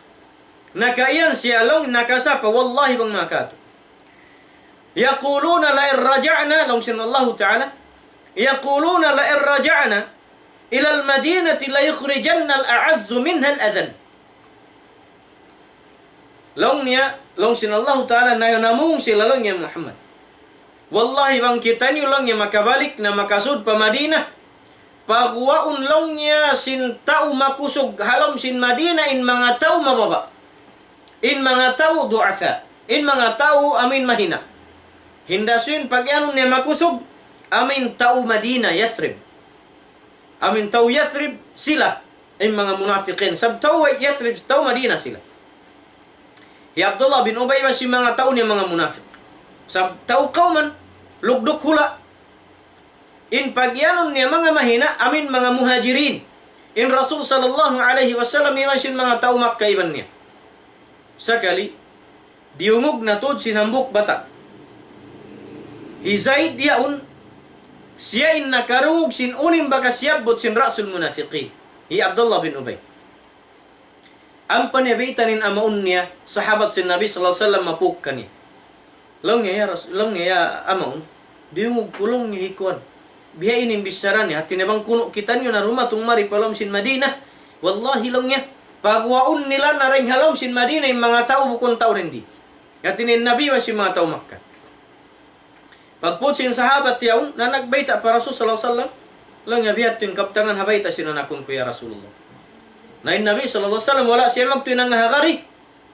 nakaiyan siya laung nakasapa, wallahi bang manga katu'. يقولون لئن رجعنا, laung sin Allahu Ta'ala, يقولون لئن رجعنا إلى المدينة ليخرجن الأعز منها الأذل. Laung niya, laung sin Allahu Ta'ala, na namung sila laung niya Muhammad. Wallahi bang kitaniyu laung niya makabalik na makasud pa Madina, paguwaun laung niya sin tau makusug ha lawm sin Madina in manga tau mababa'. In manga tau du'afa. In manga tau amin mahina'. Hinda sin pagiyanun niya makusug, amin tau Madina, Yathrib. Amin tau Yathrib sila, in manga munafiqin. Sab tau Yathrib, tau Madina sila. Hi Abdullah bin Ubay iban sin manga tau niya manga munafiq. Sab tau kawman, lugduk hula'. In pagiyanun niya manga mahina', amin manga muhajirin. In Rasul sallallahu alayhi wasallam iban sin manga tau Makkah iban niya. Sakali, diyungug na tuud sin hambuuk bata'. Hi Zaid yaun, siya in nakarungug sin unu in bakas siyabbut sin Ra'sul Munafiqin. Hi Abdullah bin Ubay. Ampa niya baytaan in amaun niya, sahabat sin Nabi sallallahu alayhi wasallam, mapuk kaniya. Laung niya, ya Ras-, laung niya, ya amaun, diyungug ku laung niya hi kuwan. Biya' ini in bichara niya, hati niya bang kunu' kitaniyu na dumatung mari pa lawm sin Madina. Wallahi laung niya, paguwaun nila na dayn ha lawm sin Madina in manga tau bukun tau dindi. Hati niya in Nabi iban sin manga tau Makkah. Pagput sin sahabat yaun, na nagbayta' pa Rasul sallallahu alayhi wasallam, laung niya, biya' ha yan in kabtangan ha bayta' sin anakun ku, ya Rasulullah. Na in Nabi sallallahu alayhi wasallam, wala' siya magtuy nangahagari,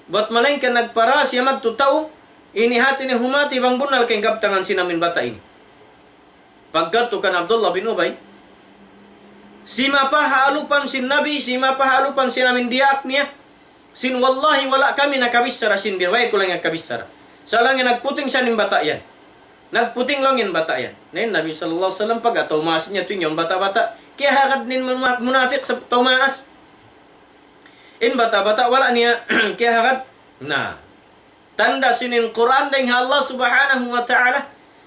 bat malaingkan nagpara siya magtuy tau, ini hati niya humati bang bunnal ka in kabtangan sin amin bata' ini. Pagkadtu kan Abdullah bin Ubay, simapa ha alupan sin Nabi, simapa ha alupan sin amin diyaak niya, sin wallahi wala' kami nakabichara sin biya' yan, way ku laung niya nakabichara. Sa' laung niya nagputing sa in bata' yan. Nagputing laung in bata' yan. Na in Nabi sallallahu alayhi wasallam pag-ataw maas niya tuud in bata'-bata'. Kiyahagad in muna-, munafiq sa tau maas. In bata'-bata' wala' niya kiyahagad. Na. Tanda' sin in Qur'an dayn ha Allah Subhanahu wa Ta'ala.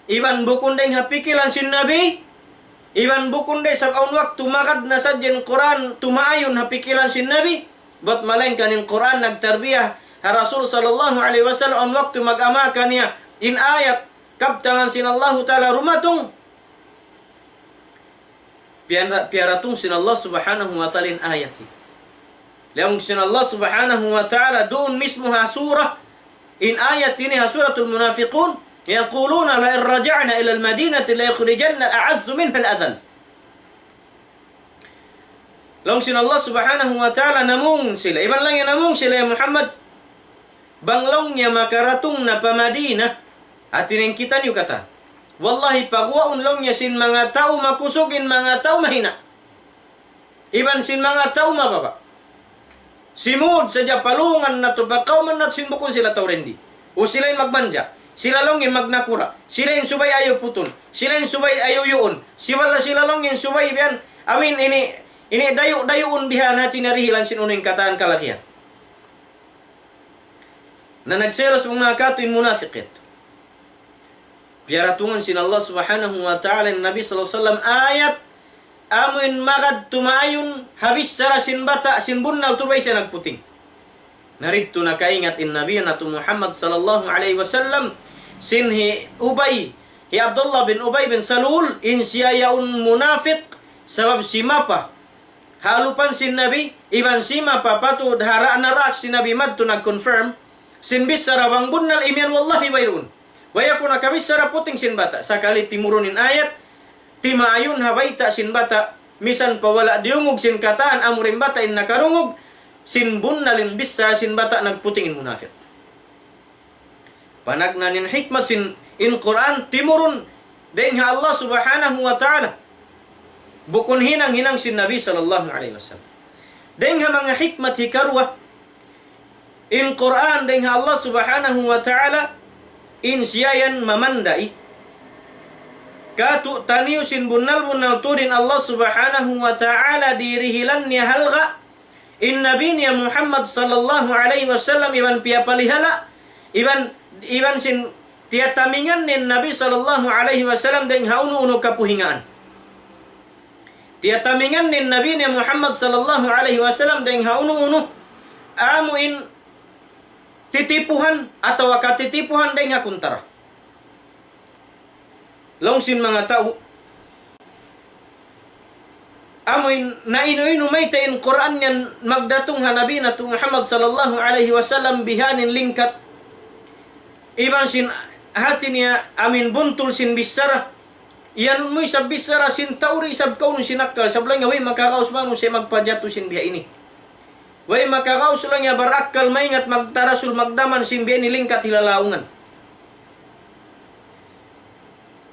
Iban bukun dayn ha pikilan sin Nabi. Iban bukun dayn sa awn waktu magad na sadja in Qur'an tumaayun ha pikilan sin Nabi. Bat malaingkan in Qur'an nagtarbiya ha Rasul sallallahu alayhi wasallam awn waktu mag-ama kaniya in ayat kabtangan sin Allahu Ta'ala dumatung. Piyara-, piyaratung sin Allah Subhanahu wa Ta'ala in ayat ini. Laung sin Allah Subhanahu wa Ta'ala duun mismu ha surah, in ayat ini ha Suratul Munafiqun, يقولون لئن رجعنا إلى المدينة ليخرجن الأعز منها الأذل. Laung sin Allah Subhanahu wa Ta'ala, namung sila. Iban laung niya namung sila, ya Muhammad. Bang laung niya makaratung na pa Madina, hati niya in kitaniyu katan. Wallahi, paguwaun laung niya sin manga tau makusug in manga tau mahina'. Iban sin manga tau mababa'. Simud sadja palungan natu', pakawman natu' sin bukun sila tau dindi. U sila in magmanja. Sila laung in magnakura'. Sila in subay ayaw putun. Sila in subay ayaw yuun. Sila, sila laung in subay biya' yan. Amin ini, ini dayu'-dayuun biya' yan hati niya dihilan sin unu in katan kalagihan. Na nagselos manga katu' in munafiq yadtu. Piyaratungan sin Allah Subhanahu wa Ta'ala in Nabi sallallahu alayhi wasallam ayat, amu in magad tumaayun ha bichara sin bata', sin bunnal tuud way siya nagputing. Na didtu nakaingat in Nabi natu' Muhammad sallallahu alayhi wasallam, sin hi Ubay, hi Abdullah bin Ubay bin Salul, in siya yaun munafiq, sabab simapa ha alupan sin Nabi, iban simapa pa tuud ha ra-, naraak sin Nabi madtu nag-confirm, sin bichara bang bunnal imiyan wallahi wayruun. Way aku nakabichara puting sin bata'. Sakali timurun in ayat, timaayun ha bayta' sin bata', misan pa wala' diyungug sin katan amu in bata' in nakarungug, sin bunnal in bichara sin bata' nagputing in munafiq. Panagnaan in hikmat sin in Qur'an timurun dayn ha Allah Subhanahu wa Ta'ala. Bukun hinang-hinang sin Nabi sallallahu alayhi wasallam. Dayn ha manga hikmat hikaruwa, in Qur'an dayn ha Allah Subhanahu wa Ta'ala, in siya yan mamanday. katu' taniyu sin bunnal-bunnal tuud in Allah Subhanahu wa Ta'ala dirihilan niya halga', in Nabi niya Muhammad sallallahu alayhi wasallam iban piyapalihala', iban, iban sin tiyatamingan in Nabi sallallahu alayhi wasallam dayng ha unu-unu kapuhingaan. Tiyatamingan in Nabi niya Muhammad sallallahu alayhi wasallam dayng ha unu-unu, amu in titipuhan atawa katitipuhan dayng ha kuntara. Laung sin manga tau, amu in nainu-inu mayta' in Qur'an yan magdatung ha Nabi natu' Muhammad sallallahu alayhi wasallam bihan in lingkat. Iban sin hati niya amu in buntul sin bichara. Iyanun mu isab bichara sin tau di' isab kaunu sin akkal, sabab laung niya way makakaus manusiya' magpajatu sin biya' ini. Way makakaus laung niya barakkal maingat magtarasul magdaman sin biya' ini lingkat hilalaungan.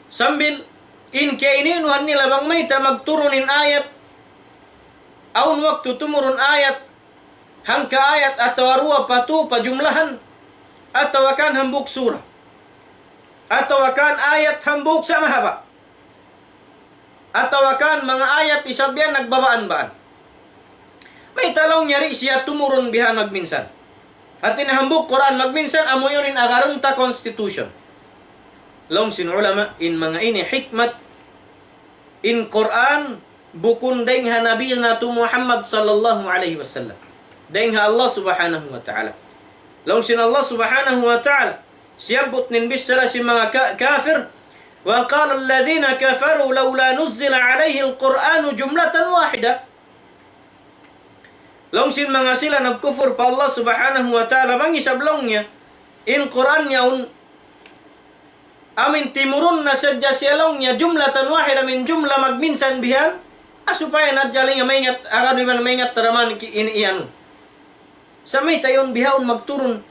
Sambil in kiyainuhan nila bang mayta' magturun in ayat, awn waktu tumurun ayat, hangka ayat atawa duwa pa tū pa jumlahan, atawa kan hambuuk sura, atawa kan ayat hambuuk sa' mahaba', atawa kan manga ayat isab yan nagbabaan-baan. Mayta' laung niya di' siya tumurun bihan magminsan? Hati niya hambuuk Qur'an magminsan, amu yadtu in agarun ta constitution. Laung sin ulama, in manga ini hikmat, in Qur'an bukun dayng ha Nabi natu' Muhammad sallallahu alayhi wasallam. Dayng ha Allah Subhanahu wa Ta'ala. Laung sin Allah Subhanahu wa Ta'ala, siyabbut niya in bichara sin manga ka-, kafir, وقال الذين كفروا لولا نزل عليه القرآن جملة واحدة. Laung sin manga sila nagkufur pa Allah Subhanahu wa Ta'ala, bang isab laung niya, in Qur'an yaun, amu in timurun na sadja siya laung niya, جملة واحدة, amu in jumla magminsan bihan, ah, supaya na jali nga maingat, agar di' man maingat taraman ki-, in iyan. Sa' mayta' yaun bihaun magturun.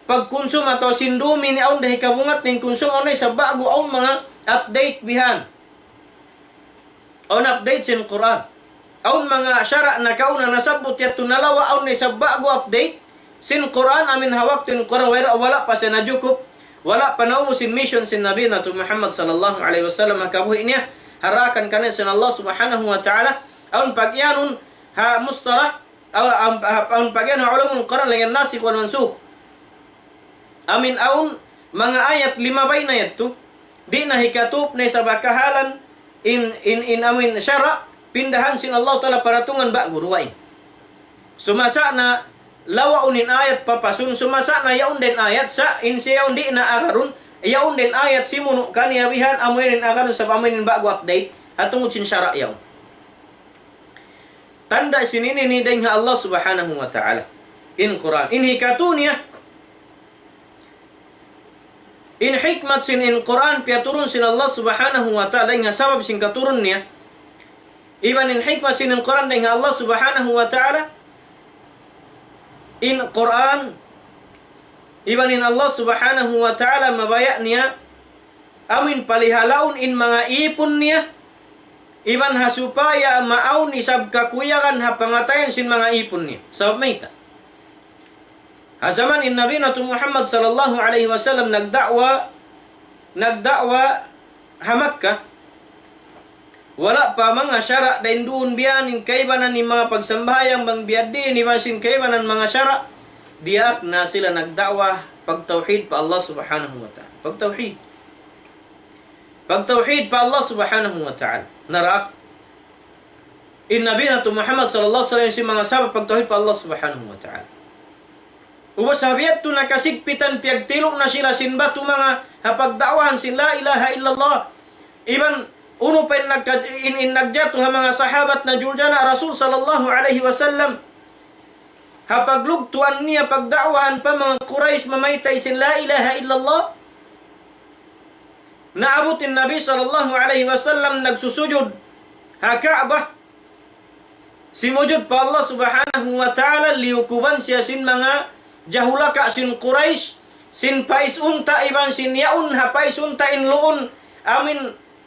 Pagkunsum atawa sin dum ini awn da hikabungat in kunsum, awn na isab ba'gu, awn manga update bihan. Awn update sin Qur'an. Awn manga sara' nakauna nasabbut yadtu nalawa', awn na isab ba'gu update sin Qur'an, amu in ha waktu in Qur'an wala', wala' pa siya najukup, wala' pa naubus in mission sin Nabi natu' Muhammad sallallahu alayhi wasallam ha kabuhi' niya, ha daakan kaniya sin Allah Subhanahu wa Ta'ala, awn pag-iyanun ha mustalah, awn, awn, awn pag-iyanun ha ulumul Qur'an laung niya nasikh wal mansukh. Amu in awn manga ayat limabay na yadtu, di' na hikatup na isab ha kahalan in, in, in amu in sara', pindahan sin Allah Ta'ala paratungan ba'gu dugaing. Sumasa' na lawaun in ayat papasun, sumasa' na yaun da in ayat sa' in siya yaun di' na agarun, yaun da in ayat simunu' kaniya bihan, amu yan in agarun sabab amu yan in ba'gu update, ha tungud sin sara' yaun. Tanda' sin ini ini dayng ha Allah Subhanahu wa Ta'ala. In Qur'an. In hikatu niya, in hikmat sin in Qur'an piyaturun sin Allah Subhanahu wa Ta'ala, dayng ha sabab sin katurun niya. Iban in hikmat sin in Qur'an dayng ha Allah Subhanahu wa Ta'ala. In Qur'an, iban in Allah Subhanahu wa Ta'ala mabaya' niya, amu in palihalaun in manga ipun niya, iban ha supaya maawn isab kakuyagan ha pangatayan sin manga ipun niya. Sabab mayta'? Ha jaman in Nabi natu' Muhammad sallallahu alayhi wasallam nagda'wa, nagda'wa ha Makkah, wala' pa manga sara' dayn duun biya' yan in kaibanan in manga pagsambahayang bang biya' diin iban sin kaibanan manga sara', diyaak na sila nagda'wa pagtawhid pa Allah Subhanahu wa Ta'ala. Pagtawhid. Pagtawhid pa Allah Subhanahu wa Ta'ala. Naraak in Nabi natu' Muhammad sallallahu alayhi wasallam sin manga sahabat pagtawhid pa Allah Subhanahu wa Ta'ala. Ubus ha biya' yadtu nakasigpitan piyagtilu' na sila sin batu manga ha pagda'wahan sin la ilaha illallah. Iban unu pa in nagka-, in, in nagjatu ha manga sahabat na juljana Rasul sallallahu alayhi wasallam. Ha paglugtuan niya pagda'wahan pa manga Quraysh mamaytay sin la ilaha illallah. Naabut in Nabi sallallahu alayhi wasallam nagsusujud ha Ka'bah. Simujud pa Allah Subhanahu wa Ta'ala, liyukuban siya sin manga jahulaka sin Quraysh, sin pais unta' iban sin yaun ha pais unta' in luun, amu in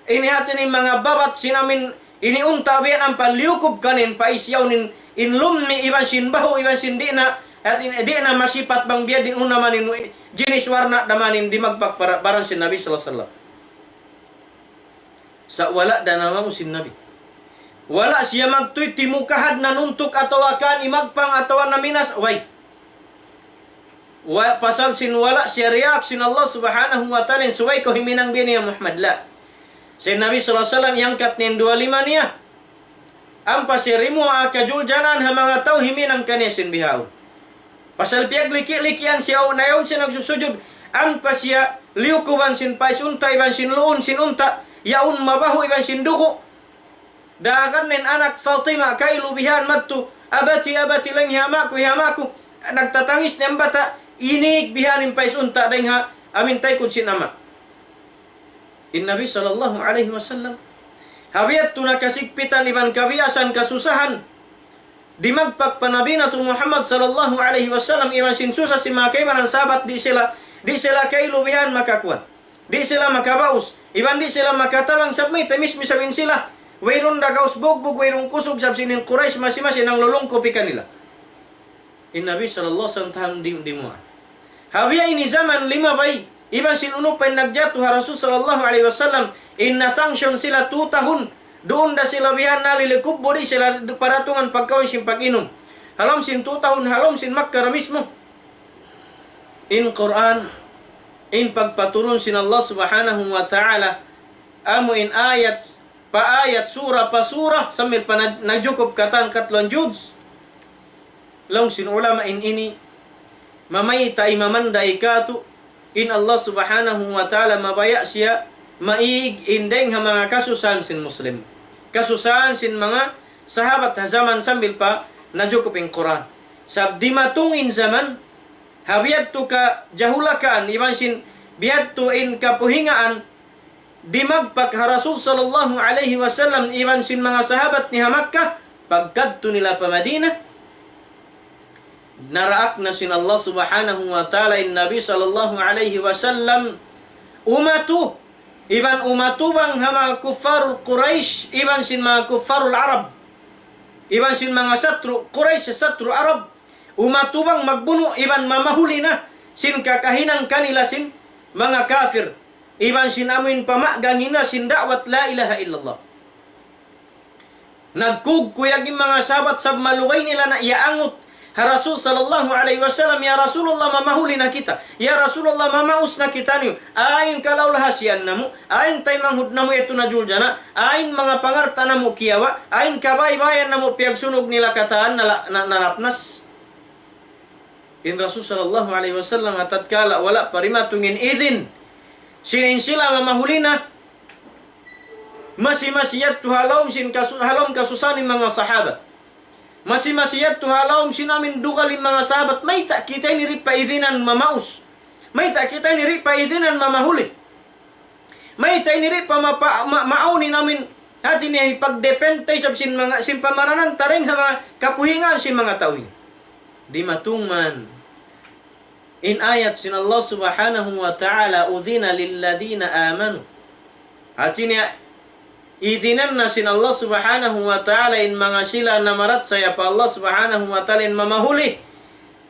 ini hati niya manga babat sin amu in ini unta' biya' yan ampa liyukub kaniya in pais yaun in, in lummi' iban sin bahu' iban sin di' na, hati niya di' na masipat bang biya' diin unu man in jinis warna' da man in dimagpak para, baran sin Nabi sallallahu alayhi wasallam. Sa' wala' da namaus sin Nabi. Wala' siya magtuy timukahad nanuntuk atawa kan imagpang atawa naminas, way. Wa-, pasal sin wala' siya riyaak sin Allah Subhanahu wa Ta'ala, in subay kaw himinang biya' ini ya Muhammad, la. Sin Nabi sallallahu alayhi wasallam, iyangkat niya in duwa lima niya. Ampa siya dimuwaa kajuljanan ha manga tau himinang kaniya sin bihaun. Pasal piyagliki-likian siya, na yaun siya nagsusujud, ampa siya liyukuban sin pais unta' iban sin luun sin unta', yaun mabahu' iban sin dugu'. Daakan in anak Fatima kailu bihan madtu, "Abati, abati, laung hi ama' ku, hi ama' ku." Nagtatangis na in bata', inig bihan in pais unta' dayn ha amin taykud sin ama'. In Nabi sallallahu alayhi wasallam, ha biya' yadtu na kasigpitan iban kabiyasan kasusahan, dimagpak pa Nabi natu' Muhammad sallallahu alayhi wasallam, iban sin susa sin manga kaibanan sahabat, di' sila, di' sila kailu bihan makakuan. Di' sila makabaus, iban di' sila makatabang, sabab mayta' mismi sabab in sila, wayruun da gaus bugbug, wayruun kusug, sabab sin in Quraysh masi-masi nanglulungkup kanila. In Nabi sallallahu alayhi wasallam tahun di, di mua. Ha biya' ini jaman limabay, iban sin unu pa in nagjatu ha Rasul sallallahu alayhi wasallam, in na-sanction sila tu tahun, duun da sila bihan nalilikubbul, di' sila paratungan pagkaun sin pag-inum. Ha lawm sin tu tahun, ha lawm sin Makkah ra mismu. In Qur'an, in pagpaturun sin Allah Subhanahu wa Ta'ala, amu in ayat pa ayat, sura pa sura, sambil pa na-, najukup katan katluan juz. Laung sin ulama in ini, mamayta' imamanda ikatu, in Allah Subhanahu wa Ta'ala mabaya' siya maig in dayng ha manga kasusahan sin Muslim. Kasusahan sin manga sahabat ha jaman sambil pa najukup in Qur'an. Sabab dimatung in jaman, ha biya' yadtu kajahulakan, iban sin biya' yadtu in kapuhingaan, dimagpak ha Rasul sallallahu alayhi wasallam iban sin manga sahabat niya ha Makkah, pagkadtu nila pa Madinah, naraak na sin Allah Subhanahu wa Ta'ala in Nabi sallallahu alayhi wasallam umatu, iban umatubang ha manga kuffarul Quraysh, iban sin manga kuffarul Arab, iban sin manga satru' Quraysh, satru' Arab, umatubang magbunu' iban mamahuli na sin kakahinang kanila sin manga kafir. Iban sin amuin pamagangin na sin da'wat la ilaha illallah. Nagkugkuyag in manga sahabat sabab malugay nila na iyaangut ha Rasul sallallahu alayhi wasallam, "Ya Rasulullah, mamahuli na kita. Ya Rasulullah, mamaus na kitaniyu. Ayn kalaulahasian namu', ayn taymanghud namu' yadtu najuljana', ayn manga pangalta' namu' kiyawa', ayn kabaybayan namu' piyagsunug nila katan nala-, na-, nalapnas." In Rasul sallallahu alayhi wasallam ha tatkala wala' pa dimatung in idin sin in sila mamahuli na, masi-masi yadtu ha lawm sin kasu-, ha lawm kasusahan in manga sahabat. Masi-masi yadtu ha lawm sin amuin dugal in manga sahabat. Mayta' kita ini di' pa idinan mamaus? Mayta' kita ini di' pa idinan mamahuli? Mayta' ini di' pa mapa-, ma-, maawn in amuin hati niya hipagdepende isab sin manga, sin pamaranan ta dayn ha manga kapuhingaan sin manga tau ini. Dimatung man in ayat sin Allah Subhanahu wa Ta'ala, "أذن للذين آمنوا." Hati niya, idinan na sin Allah Subhanahu wa Ta'ala in manga sila namarachaya pa Allah Subhanahu wa Ta'ala in mamahuli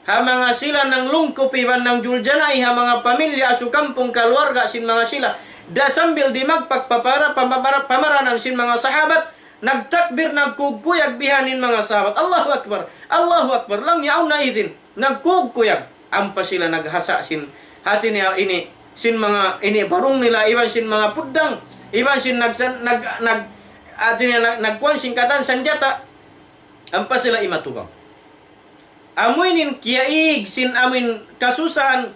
ha manga sila nanglungkup iban nangjuljana' ha manga pamilya, asu, kampung, kaluarga sin manga sila. Da sambil dimagpak pa para-, pa-, pa-, pamaranan sin manga sahabat, nagtakbir, nagkugkuyag bihan in manga sahabat. "Allahu Akbar! Allahu Akbar!" Laung niya awn na idin. Nagkugkuyag. Ampa sila naghasa' sin hati niya ini, sin manga ini barung nila, iban sin manga puddang, iban sin nagsan-, nag-, nag-, hati niya nag-, nagkuan sin katan sanjata. Ampa sila imatubang. Amu ini in kiyaig sin amuin kasusahan,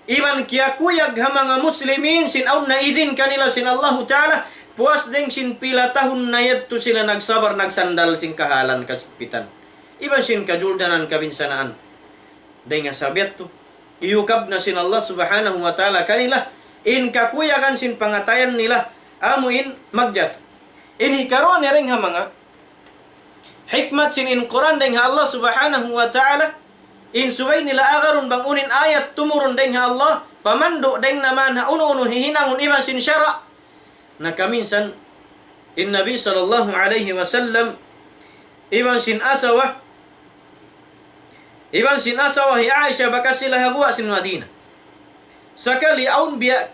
iban kiyakuyag ha manga muslimin sin awn na idin kanila sin Allahu Ta'ala, puas dayng sin pila tahun na yadtu sila nagsabar, nagsandal sin kahalan kasigpitan. Iban sin kajuldanan kabinsanaan. Dayng ha sabab yadtu, iyukab na sin Allah Subhanahu wa Ta'ala kanila, in kakuyagan sin pangatayan nila, amu in magjatu. In hikaruwa niya dayng ha manga hikmat sin in Qur'an dayng ha Allah Subhanahu wa Ta'ala, in subay nila agarun bang unu in ayat tumurun dayng ha Allah, pamandu' dayng naman ha unu-unu hihinangun iban sin sara'. Na kaminsan, in Nabi sallallahu alayhi wasallam, iban sin asawa, iban sin asawa hi Aisha bakas sila ha guwa' sin Madina. Sakali awn biya'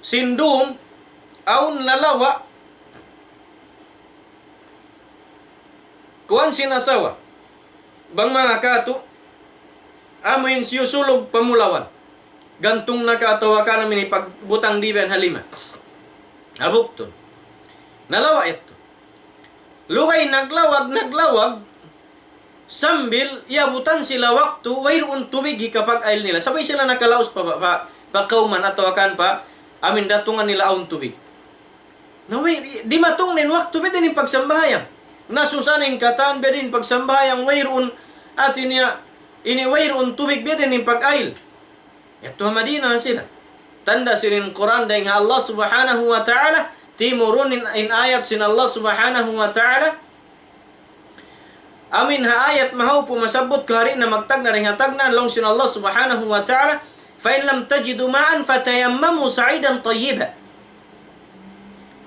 sin dum, awn lalawa', kuwan sin asawa. Bang manga katu', amuin siyusulug pa mulawan. Gantung na ka atawa ka na mini pagbutang diben ha lima. Abuktun. Nalawa' yadtu. Lugay naglawag, naglawag, sambil iyabutan sila waktu wayruun tubig hikapag-ayl nila. Sabay sila nakalaus pa, pa, pa, pa kawman atawa kan pa amuin datungan nila awn tubig. Na way, dimatung na in waktu, biya' diin in pagsambahayang? Nasusa na in katan, biya' diin in pagsambahayang, wayruun, hati niya, ini wayruun tubig, biya' diin in pag-ayl? Yadtu ha Madina na sila. Tanda' sin in Qur'an dayn ha Allah Subhanahu wa Ta'ala, timurun in, in ayat sin Allah Subhanahu wa Ta'ala. Amuin ha ayat mahawpu masabbut ku hari na magtagna' dayn ha tagna', laung sin Allah Subhanahu wa Ta'ala, فإن لم تجدوا ماء فتيمموا صعيدا طيبا.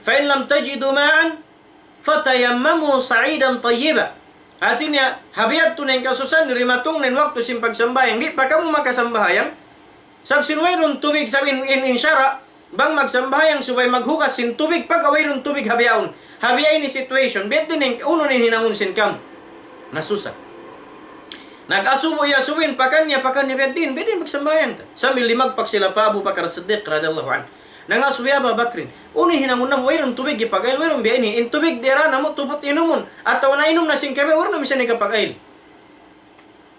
فإن لم تجدوا ماء فتيمموا صعيدا طيبا. Hati niya, ha biya' yadtu na in kasusahan, dimatung na in waktu sin pagsambahayang, di' pa kamu makasambahayang. Sabab sin wayruun tubig, sabab in, in, in sara', bang magsambahayang subay maghugas sin tubig, pagka wayruun tubig ha bihaun. Ha biya' ini situation, biya' diin in, unu in hinangun sin kamu? Nasusa. Nag-asubu, iyasubu in pakaniya, pakaniya, biya' diin, biya' diin magsambahayang ta. Sambil limagpak sila pa Abu Bakar Siddiq radiyallahu anhu. Nangasubu hi Abu Bakrin, "Unu in hinangun namu', wayruun tubig hipag-ayl, wayruun biya' ini. In tubig diyara namu' tubut inumun. Atawa nainum na sin kami, wayruun na misan hikapag-ayl."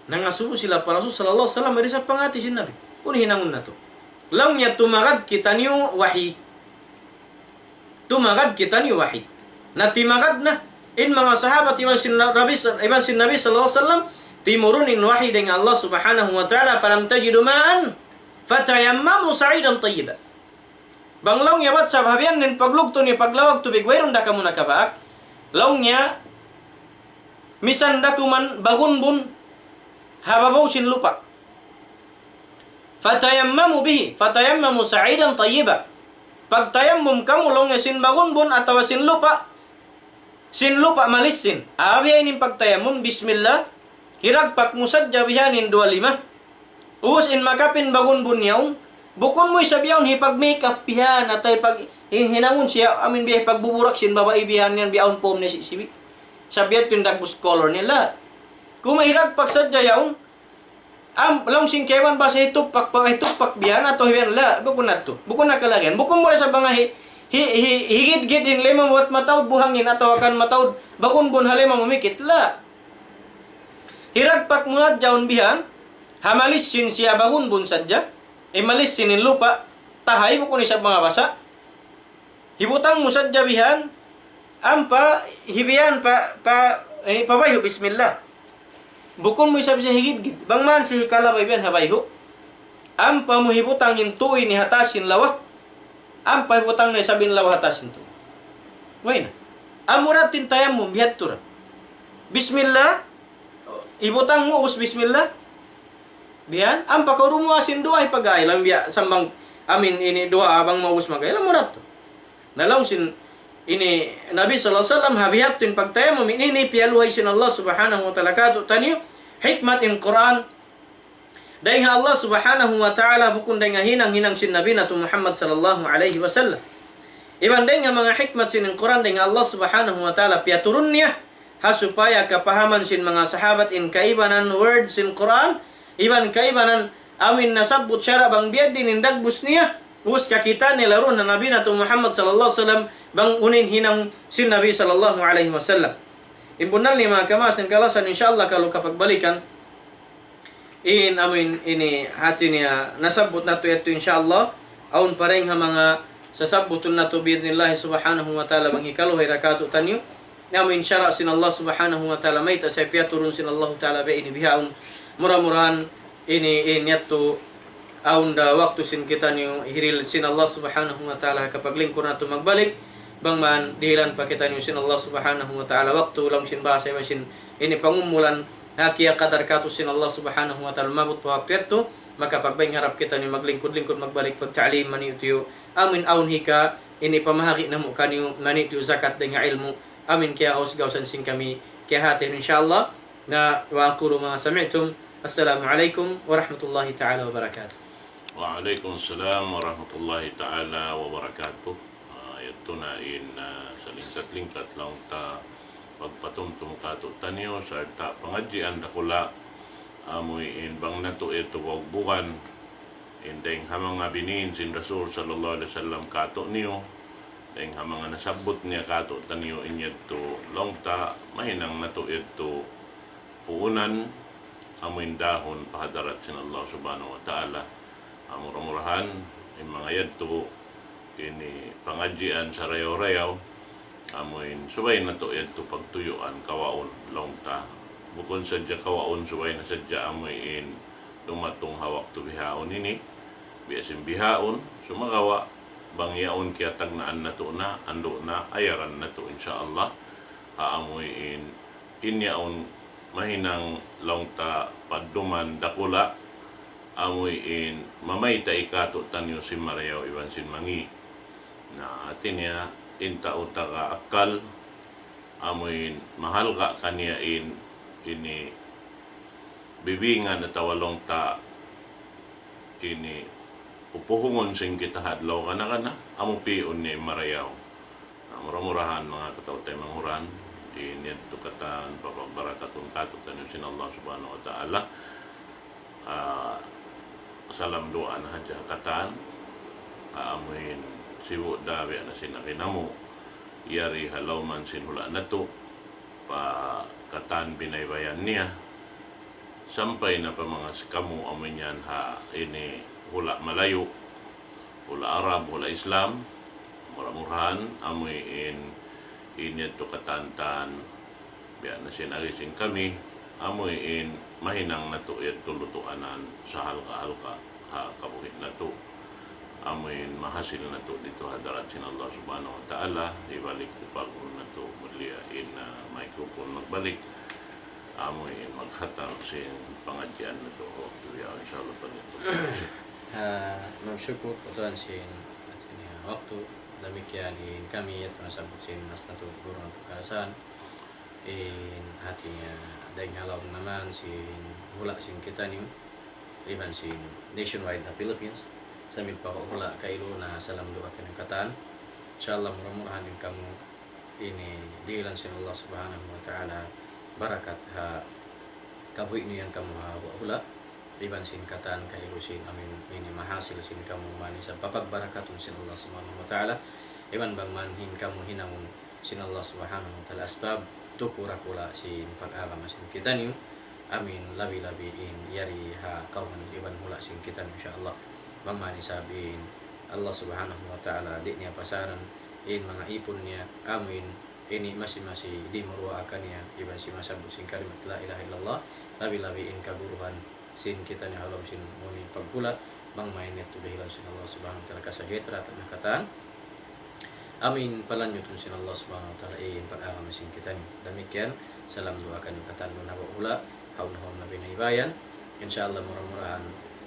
Nangasubu sila pa Rasul sallallahu alayhi wasallam, di' sa pangati sin Nabi. "Unu in hinangun natu'?" Laung niya, "Tumagad kitaniyu wahi. Tumagad kitaniyu wahi." Na timagad na in manga sahabat iban sin Nabi, iban sin Nabi sallallahu alayhi wasallam, timurun in wahi dayn ha Allah Subhanahu wa Ta'ala, فلم تجدوا ماء فتيمموا صعيدا طيبا. Bang laung niya bat sabab ha biya' ini in paglugtu niyu paglawag tubig, wayruun da kamu nakabaak. Laung niya, misan da kuman bagunbun ha babaw sin lupa'. فتيمموا به، فتيمموا صعيدا طيبا. Pagtayammum kamu laung niya sin bagunbun atawa sin lupa', sin lupa' malissin. Abiya' ini in pagtayammum, bismillah. Hiragpak mu sadja bihan in duwa lima. Ubus in makapin bagunbun yaun. Bukun mu isab yaun hipag-makeup bihan, atawa hipag-, hin-, hinangun siya, amuin biya' hipagbuburak sin babai bihan yan, biya' awn pom niya si-, sibi. Sa' biya' yadtu in dagbus color niya, la. Kuman hiragpak sadja yaun. Am, laung sin kaibanan bahasa hitupak pa, hitupak bihan atawa bihan, la, bukun na yadtu. Bukun na kalagihan. Bukun mu da isab manga hi-, hi-, hi-, higidgid in lima mu bat mataud buhangin atawa kan mataud bagunbun ha lima mu mikit, la. Hiragpak mu sadja yaun bihan, ha malissin siya bagunbun sadja, eh, malissin in lupa', tahay bukun isab manga basa'. Hibutang mu sadja bihan, ampa hibihan pa, pa, eh, pa bayhu', bismillah. Bukun mu isab siya higidgid. Bang man siya hikalabay bihan ha bayhu'. Ampa mu hibutang in tūy ini ha taas sin lawa. Ampa hibutang na isab in lawa ha taas sin tūy. Way na. Amura in tayammum, biya' yadtu ra. Bismillah. Hibutang mu, ubus bismillah. Bihan, ampa kaw dumuwaa sin duwa hipag-ayl, laung biya' sambung, amuin ini duwaa bang maubus mag-ayl, amura yadtu. Na laung sin ini Nabi sallallahu alayhi wasallam, ha biya' yadtu in pagtayammum ini, ini piyaluhay sin Allah Subhanahu wa Ta'ala kātu'niyu, hikmat in Qur'an, dayn ha Allah Subhanahu wa Ta'ala, bukun dayn ha hinang-hinang sin Nabi natu' Muhammad sallallahu alayhi wasallam. Iban dayn ha manga hikmat sin Qur'an dayn ha Allah Subhanahu wa Ta'ala piyaturun niya, ha supaya kapahaman sin manga sahabat in kaibanan word sin Qur'an, iban kaibanan amuin nasabbut sara' bang biya' diin in dagbus niya, ubus kakita' nila duun ha Nabi natu' Muhammad sallallahu alayhi wasallam, bang unu in hinang sin Nabi sallallahu alayhi wasallam. In bunnal niya manga kamaasan kalasahan, insya Allah, kalu kapagbalikan, in amuin ini hati niya nasabbut natu' yadtu, insya Allah, awn pa dayn ha manga sasabbutun natu' bi'idhnillahi subhanahu wa ta'ala bang hikaluhay da kātu'niyu, amuin sara' sin Allah subhanahu wa ta'ala, mayta' siya piyaturun sin Allah ta'ala biya' ini bihaun. Mura-murahan ini, in yadtu awn da waktu sin kitaniyu hirihil sin Allah subhanahu wa ta'ala kapaglingkud natu' magbalik, bang man dihilan pa kitaniyu sin Allah subhanahu wa ta'ala waktu, laung sin bahasa iban sin ini pangumulan, ha kiyakadar kātu' sin Allah subhanahu wa ta'ala maabut pa waktu yadtu, maka pagbaing harap kitaniyu maglingkud-lingkud magbalik pagta'lim maniyu-tiyu, amuin awn hika ini pamahagi' namu' kaniyu maniyu-tiyu zakat dayn ha ilmu', amuin kiyagaus-gausan sin kami kiyahatihan, insya Allah. Na, wa aqulu ma sami'tum. Assalamu alaykum warahmatullahi ta'ala wabarakatuh. Wa alaykum assalam warahmatullahi ta'ala wabarakatuh. Ah, Yadtu na in, ah, salingkat-lingkat laung ta pagpatumtum kātu'niyu, sarta' pangadjian dakula', amuin bang natu' yadtu bugbugan, in dayng ha manga biniin sin Rasul sallallahu alayhi wasallam kātu'niyu, dayng ha manga nasabbut niya kātu'niyu, in yadtu laung ta mahinang natu' yadtu puunan, amuin dahun pa hadarat sin Allah Subhanahu wa Ta'ala. Mura-murahan, in manga yadtu, ini pangadjian sarayaw-rayaw, amuin subay natu' yadtu pagtuyuan kawaun laung ta. Bukun sadja kawaun, subay na sadja amuin dumatung ha waktu bihaun ini, biya' sin bihaun, sumagawa', bang yaun kiyatagnaan natu' na, andu' na, ayaran natu', insya Allah, ha amuin in yaun mahinang laung ta padduman dakula', amuin mamayta' kātu'niyu sin marayaw iban sin mangi'. Na, hati niya, in tau taga akkal, amuin mahalga' kaniya in, ini bibingan atawa laung ta ini pupuhungun sin kita ha adlaw kana-kana, amu pi'un niya in marayaw. Na, mura-murahan manga kataw-taymanghuran, in yadtu katan papagbarakatun kātu'niyu sin Allah Subhanahu wa Ta'ala. Ah, salam duwaa na hadja katan, ah, amuin sibu' da biya' na sin agi namu', yari ha lawm sin hula' natu', pa katan binaybayan niya, sampay na pa manga sikamu amuin yan ha ini hula' malayu', hula' Arab, hula' Islam, mura-murahan, amuin, in yadtu katan-katan, biya' na sin agi sin kami, amuin mahinang natu' yadtu lutuanan sahalga'-halga' ha kabuhi' natu', amuin mahasil natu' didtu ha hadarat sin Allah Subhanahu wa Ta'ala, hibalik ku pa guru natu' mulia in, ah, microphone magbalik. Amuin maghatang sin pangadjian natu' waktu ya, insya Allah, panitu. Ah, magsukul pa Tuhan sin, sin waktu, damikkiyan in kami yadtu nasabbut sin maas natu' guru natu' kalasahan. In hati niya, dayng ha lawm naman sin hula' sin kitaniyu, iban sin nationwide ha Philippines, sambil pa hula' kailu na salam duwaa kaniyu katan. Insya Allah, mura-murahan in kamu ini dihilan sin Allah Subhanahu wa Ta'ala barakat ha kabuhi' niyu yan kamu ha hula', iban sin katan kailu sin amuin ini mahasil sin kamu mani sa papagbarakatun sin Allah Subhanahu wa Ta'ala, iban bang man in kamu hinangun sin Allah Subhanahu wa Ta'ala asbab, tukura kula' sin pag-agama sin kitaniyu, amuin labi-labi in yari ha kawman iban hula' sin kitaniyu, insya Allah. Bang man isab in Allah Subhanahu wa Ta'ala di' niya pasaran in manga ipun niya, amuin ini masi-masi dimuruwaa kaniya iban sin masabbut sin kalimat la ilaha illallah, labi-labi in kaguruhan sin kitaniyu ha lawm sin muni paghula', bang mayan yadtu dihilan sin Allah Subhanahu wa Ta'ala kasajahitraan na katan. Amuin palanjutun sin Allah Subhanahu wa Ta'ala in pag-agama sin kitaniyu. Damikkiyan, salam duwaa kaniyu katan duun ha hula', hawnu-hawnu na binaybayan. Insya Allah, mura-murahan,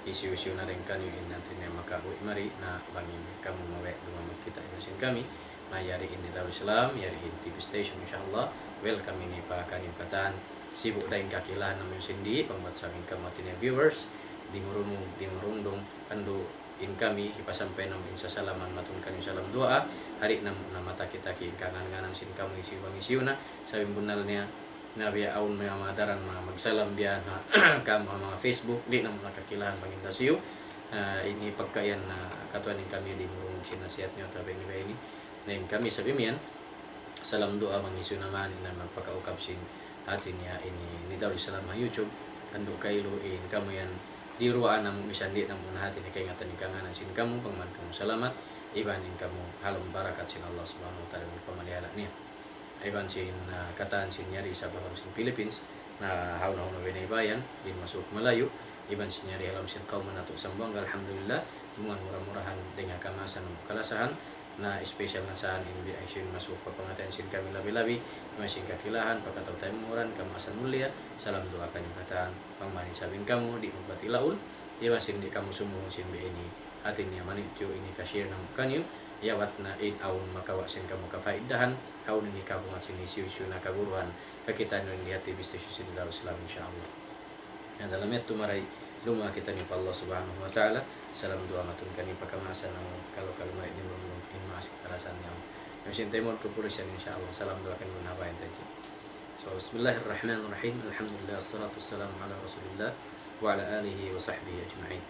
hisiyu-siyu na dayn kaniyu in hati niya makauwi' mari, na bang in kamu mabaya' dumā magkita' iban sin kami, na yari in Darul Islam, yari in T V station, insya Allah. Welcome ini pa kaniyu katan. Sibu' da in kakilahan namu' sin di, pangbat sa amin kamu hati niya viewers, dimurumug, dimurungdung, andu' in kami, hipasampay namu' in sasalaman matun kaniyu salam duwaa, ha di' namu' na mataki-taki in kangan-nganan sin kamu hisiyu bang hisiyu na, sabab in bunnal niya, na biya' awn manga madaran manga magsalam biya' na kamu ha manga Facebook, di' namu' na kakilahan bang in da hisiyu. Ah, ini pagka yan na katuan in kami dimurungug sin nasihat niyu, tabi ini ba ini. Na in kami sabab imiyan, salam duwaa bang hisiyu na man in magpakaukab sin hati niya ini, ini Darul Islam ha YouTube. Andu' kailu in kamu yan diruwaa namu' misan di' namu' na hati niya kaingatan in kanganan sin kamu, bang man kamu salamat, iban in kamu ha lawm barakat sin Allah Subhanahu wa Ta'ala, in pamalihala niya. Iban sin, ah, katan sin yari isab ha lawm sin Philippines, na hawnu-hawnu binaybayan, in masuuk malayu', iban sin yari ha lawm sin kawman natu' Zamboanga, alhamdulillah, mura-murahan dayn ha kamaasan namu' kalasahan, na special na sa in biya' sin masuuk pa pangatayan sin kami labi-labi, iban sin kakilahan, pa kataw-taymanghuran, kamaasan mulia, salam duwaa kaniyu katan, bang man isab in kamu, di' magbati' laul, iban sin di' kamu sumuhun sin biya' ini, hati niya manityu ini ka-share namu' kaniyu, yawat na in awn makawa' sin kamu kapaidahan, hawnu ini kabungat sin hisiyu-siyu na kaguruhan, kakitaan niyu di ha T V station sin Darul Islam, insya Allah. Na dalam yadtu mari duwaa kitaniyu pa Allah Subhanahu wa Ta'ala. Salam duwaa matun kaniyu pa kamaasan namu', kalu-kalu mari dimurungdung in maas karasan niya. Yang sin taymur kupulisan, insya Allah. Salam duwa kan mun habayan taji. So, بسم الله الرحمن الرحيم. الحمد لله والصلاة والسلام على رسول الله وعلى آله وصحبه أجمعين.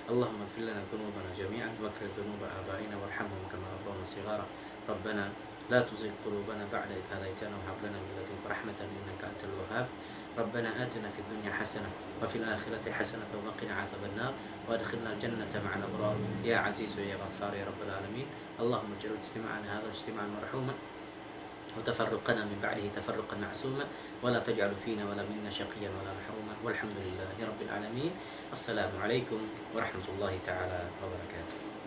اللهم اغفر لنا ذنوبنا جميعا واغفر ذنوب آبائنا وارحمهم كما ربونا صغارا. ربنا لا تزغ قلوبنا بعد إذ هديتنا وهب لنا من لدنك رحمة إنك أنت الوهاب. ربنا آتنا في الدنيا حسنة وفي الآخرة حسنة وقنا عذاب النار وأدخلنا الجنة مع الأبرار يا عزيز يا غفار يا رب العالمين. اللهم اجعل اجتماعنا هذا اجتماعا مرحوما وتفرقنا من بعده تفرقا معصوما ولا تجعل فينا ولا منا شقيا ولا محروما والحمد لله رب العالمين. السلام عليكم ورحمة الله تعالى وبركاته.